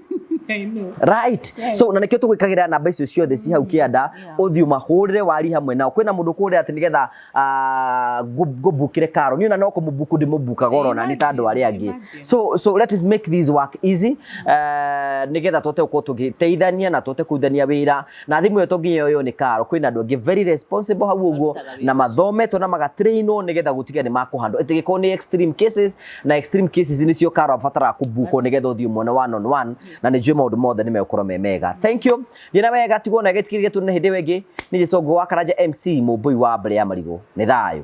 I know. Right. So na nĩkĩo tũgwĩkagĩra namba icio ciothe ci hau kĩanda, ũthiĩ ũmahũrĩre wari hamwe nao. Kwĩna mũndũ kũrĩa atĩ nĩgetha ngũmbukĩre Karo, niĩ ona no kũmũbuku ndĩmũbukaga oro nani ta andũ arĩa angĩ. Imagine. So let us make this work easy, nĩgetha tũhote gũkorwo tũgĩteithania na tũhote kũrutithania wĩra. Na thimũ ĩyo to nginya yoywo nĩ Karo, kwĩna andũ angĩ very responsible hau ũguo. Marutaga wĩra. Na mathometwo na magatrainwo nĩgetha gũtiga nĩ makũhandwo ĩtĩgĩkorwo nĩ extreme cases, na extreme cases nĩcio Karo abataraga kũbukwo nĩgetha ũthiĩ ũmuone one on one. Na nĩ njũĩ maũndũ mothe nĩ megũkorwo me mega. Thank you, thiĩ na wega, tigwo na gĩtikiri gĩtune. Hĩndĩ ĩyo ĩngĩ nĩ Jesũ wa Karanja MC Mũmbũi wa mbere ya marigũ. Nĩ thayũ.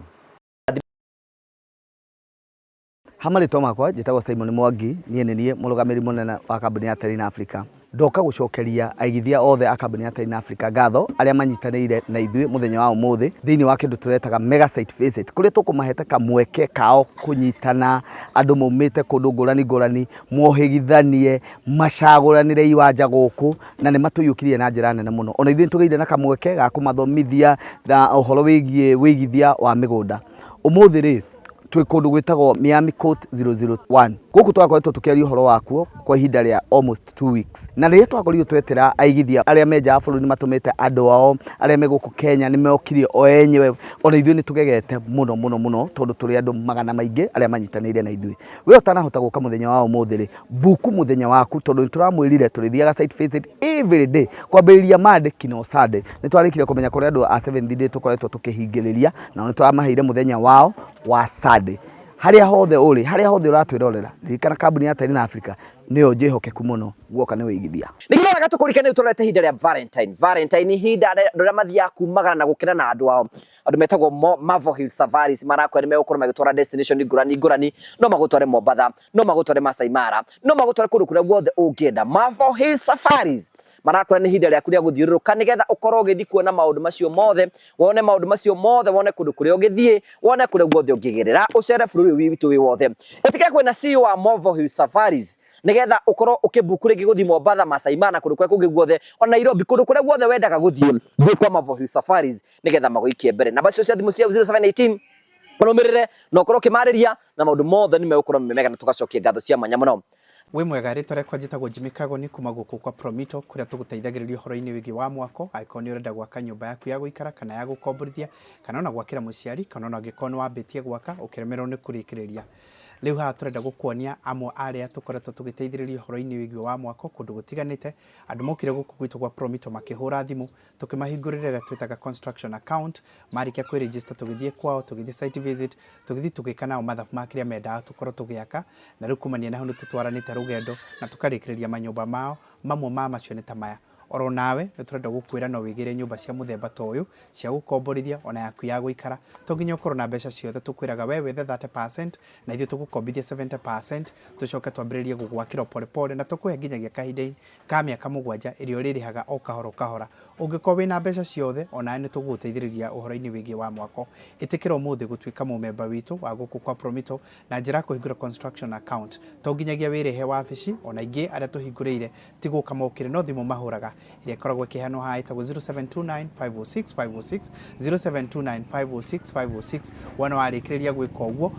Ha marĩtwa makwa njĩtagwo Simon Mwangi, niĩ nĩ niĩ mũrũgamĩrĩri mũnene wa kambuni ya Terrain Africa. Ndoka gũcokeria aigithia othe a kambuni ya Terrain Africa ngatho arĩa manyitanĩire na ithuĩ mũthenya wa ũmũthĩ thĩinĩ wa kĩndũ tũretaga mega site visit, kũrĩa tũkũmahete kamweke kao kũnyitana andũ maumĩte kũndũ ngũrani ngũrani, mohĩgithanie, macagũranĩre iwanja gũkũ, na nĩ matũiyũkirie na njĩra nene mũno. Ona ithuĩ nĩ tũgĩire na kamweke ga kũmathomithia na ũhoro wĩgiĩ wĩigithia wa mĩgũnda. Ũmũthĩ rĩ, twĩ kũndũ gwĩtagwo Miami Court 001. Gũkũ twakoretwo tũkĩaria ũhoro wakuo kwa ihinda rĩa almost 2 weeks, na rĩrĩa twakorirwo twetĩra aigithia arĩa me nja wa bũrũri, nĩ matũmĩte andũ ao arĩa me gũkũ Kenya, nĩ mokire o enyewe. Ona ithuĩ nĩ tũgegete mũno mũno mũno tondũ tũrĩ andũ magana maingĩ arĩa manyitanĩire na ithuĩ. We ũtanahota gũka mũthenya wa ũmũthĩ rĩ, buku mũthenya waku, tondũ nĩ tũramwĩrire tũrĩthiaga site visit every day kwambĩrĩria Monday kinya Sunday. Nĩ twarĩkire kũmenya kũrĩ andũ a Seventh Day tũkoretwo tũkĩhingĩrĩria, nao nĩ tũramaheire mũthenya wao wa Sunday. Harĩa hothe ũrĩ, harĩa hothe ũratwĩrorera, ririkana kambuni ya Terrain Africa nĩyo njĩhokeku mũno guoka nĩ wĩigithia. Nĩkĩo wega tũkũririkane rĩu tũrorete ihinda rĩa Valentine. Valentine, ihinda andũ arĩa mathiaga kumagara na gũkena na andũ ao. Andũ metagwo Marvel Hill Safaris marakwĩra nĩ megũkorwo magĩtwara destination ngũrani ngũrani. No magũtware Mombatha, no magũtware Masai Mara, no magũtware kũndũ kũrĩa guothe ũngĩenda. Marvel Hill Safaris marakwĩra nĩ ihinda rĩaku rĩa gũthiũrũrũka nĩgetha ũkorwo ũgĩthiĩ kuona maũndũ macio mothe, wone maũndũ macio mothe, wone kũndũ kũrĩa ũngĩthiĩ, wone kũrĩa guothe ũngĩgerera, ũcere bũrũri ũyũ witũ wĩ wothe. Ũtige kwĩna CEO wa Marvel Hill Safaris nĩgetha ũkorwo ũkĩbuku rĩngĩ gũthiĩ Mombatha, Masai Mara na kũndũ kũrĩa kũngĩ guothe, ona Nairobi, kũndũ kũrĩa guothe wendaga gũthiĩ, thiĩ kwa Marvel Hill Safaris nĩgetha magũikie mbere. Namba icio cia thimũ cia 0718 ũrũmĩrĩre na ũkorwo ũkĩmarĩria na maũndũ mothe nĩ megũkorwo me mega, na tũgacokia ngatho cia mwanya mũno. Wĩ mwega, rĩtwa rĩakwa njĩtagwo Jimmy Kagoni kuma gũkũ kwa Promito, kũrĩa tũgũteithagĩrĩria ũhoro-inĩ wĩgiĩ wa mwako. Angĩkorwo nĩ ũrenda gwaka nyũmba yaku ya gũikara kana ya gũkomborithia, kana ona gwakĩra mũciari, kana ona angĩkorwo nĩ wambĩtie gwaka ũkĩremererwo nĩ kũrĩkĩrĩria. Rĩu haha tũrenda gũkuonia amwe arĩa tũkoretwo tũgĩteithĩrĩria ũhoro-inĩ wĩgiĩ wa mwako kũndũ gũtiganĩte. Andũ mokire gũkũ gwitũ gwa Promito makĩhũra thimũ, tũkĩmahingũrĩra ĩrĩa twĩtaga construction account. Marĩkia kwĩ-register, tũgĩthiĩ kwao, tũgĩthiĩ site visit, tũgĩthiĩ tũgĩka nao mathabu ma kĩrĩa mendaga tũkorwo tũgĩaka, na rĩu kumania na hau nĩ tũtwaranĩte rũgendo na tũkarĩkĩrĩria manyũmba mao. Mamwe ma macio nĩ ta maya. Oro nawe nĩ tũrenda gũkwĩra no wĩgĩre nyũmba cia mũthemba ta ũyũ cia gũkomborithia, ona yaku ya gũikara. To nginya ũkorwo na mbeca ciothe, tũkwĩraga we wethe 30% na ithuĩ tũgũkombithia 70%, tũcoke twambĩrĩrie gũgwakĩra o pole pole, na tũkũhe nginyagia kahinda ka mĩaka 7 ĩrĩa ũrĩrĩhaga o kahora o kahora. Ũngĩkorwo wĩna mbeca ciothe, onawe nĩ tũgũgũteithĩrĩria ũhoro-inĩ wĩgiĩ wa mwako. Ĩtĩkĩra ũmũthĩ gũtuĩka mũmemba witũ wa gũkũ kwa Promito na njĩra ya kũhingũra construction account. To nginyagia wĩrĩhe wabici, ona ingĩ arĩa tũhingũrĩire ti gũka mokire, no thimũ mahũraga ĩrĩa ĩkoragwo ĩkĩheanwo haha ĩtagwo 0729 506 506, 0729 506 506. Wona warĩkĩrĩria gwĩka ũguo,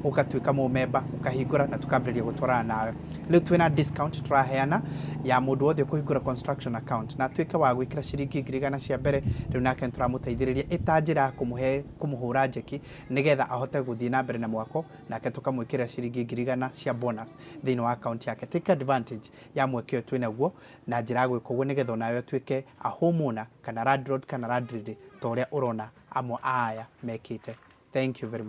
ũgatuĩka mũmemba, ũkahingũra na tũkambĩrĩria gũtwarana nawe. Rĩu twĩna discount tũraheana ya mũndũ wothe ũkũhingũra construction account na atuĩke wa gwĩkĩra ciringi 100,000 cia mbere. Rĩu nake nĩtũramũteithĩrĩria ĩta njĩra ya kũmũhe kũmũhũra njeki nĩgetha ahote gũthiĩ na mbere na mwako, nake tũkamwĩkĩrĩra ciringi 100,000 cia bonus thĩinĩ wa account yake. Take advantage ya mweke ũyũ twĩnaguo na njĩra ya gwĩka ũguo, nĩgetha onawe ũtuĩke a homeowner kana landlord kana landlady ta ũrĩa ũrona amwe a aya mekĩte. Thank you very much.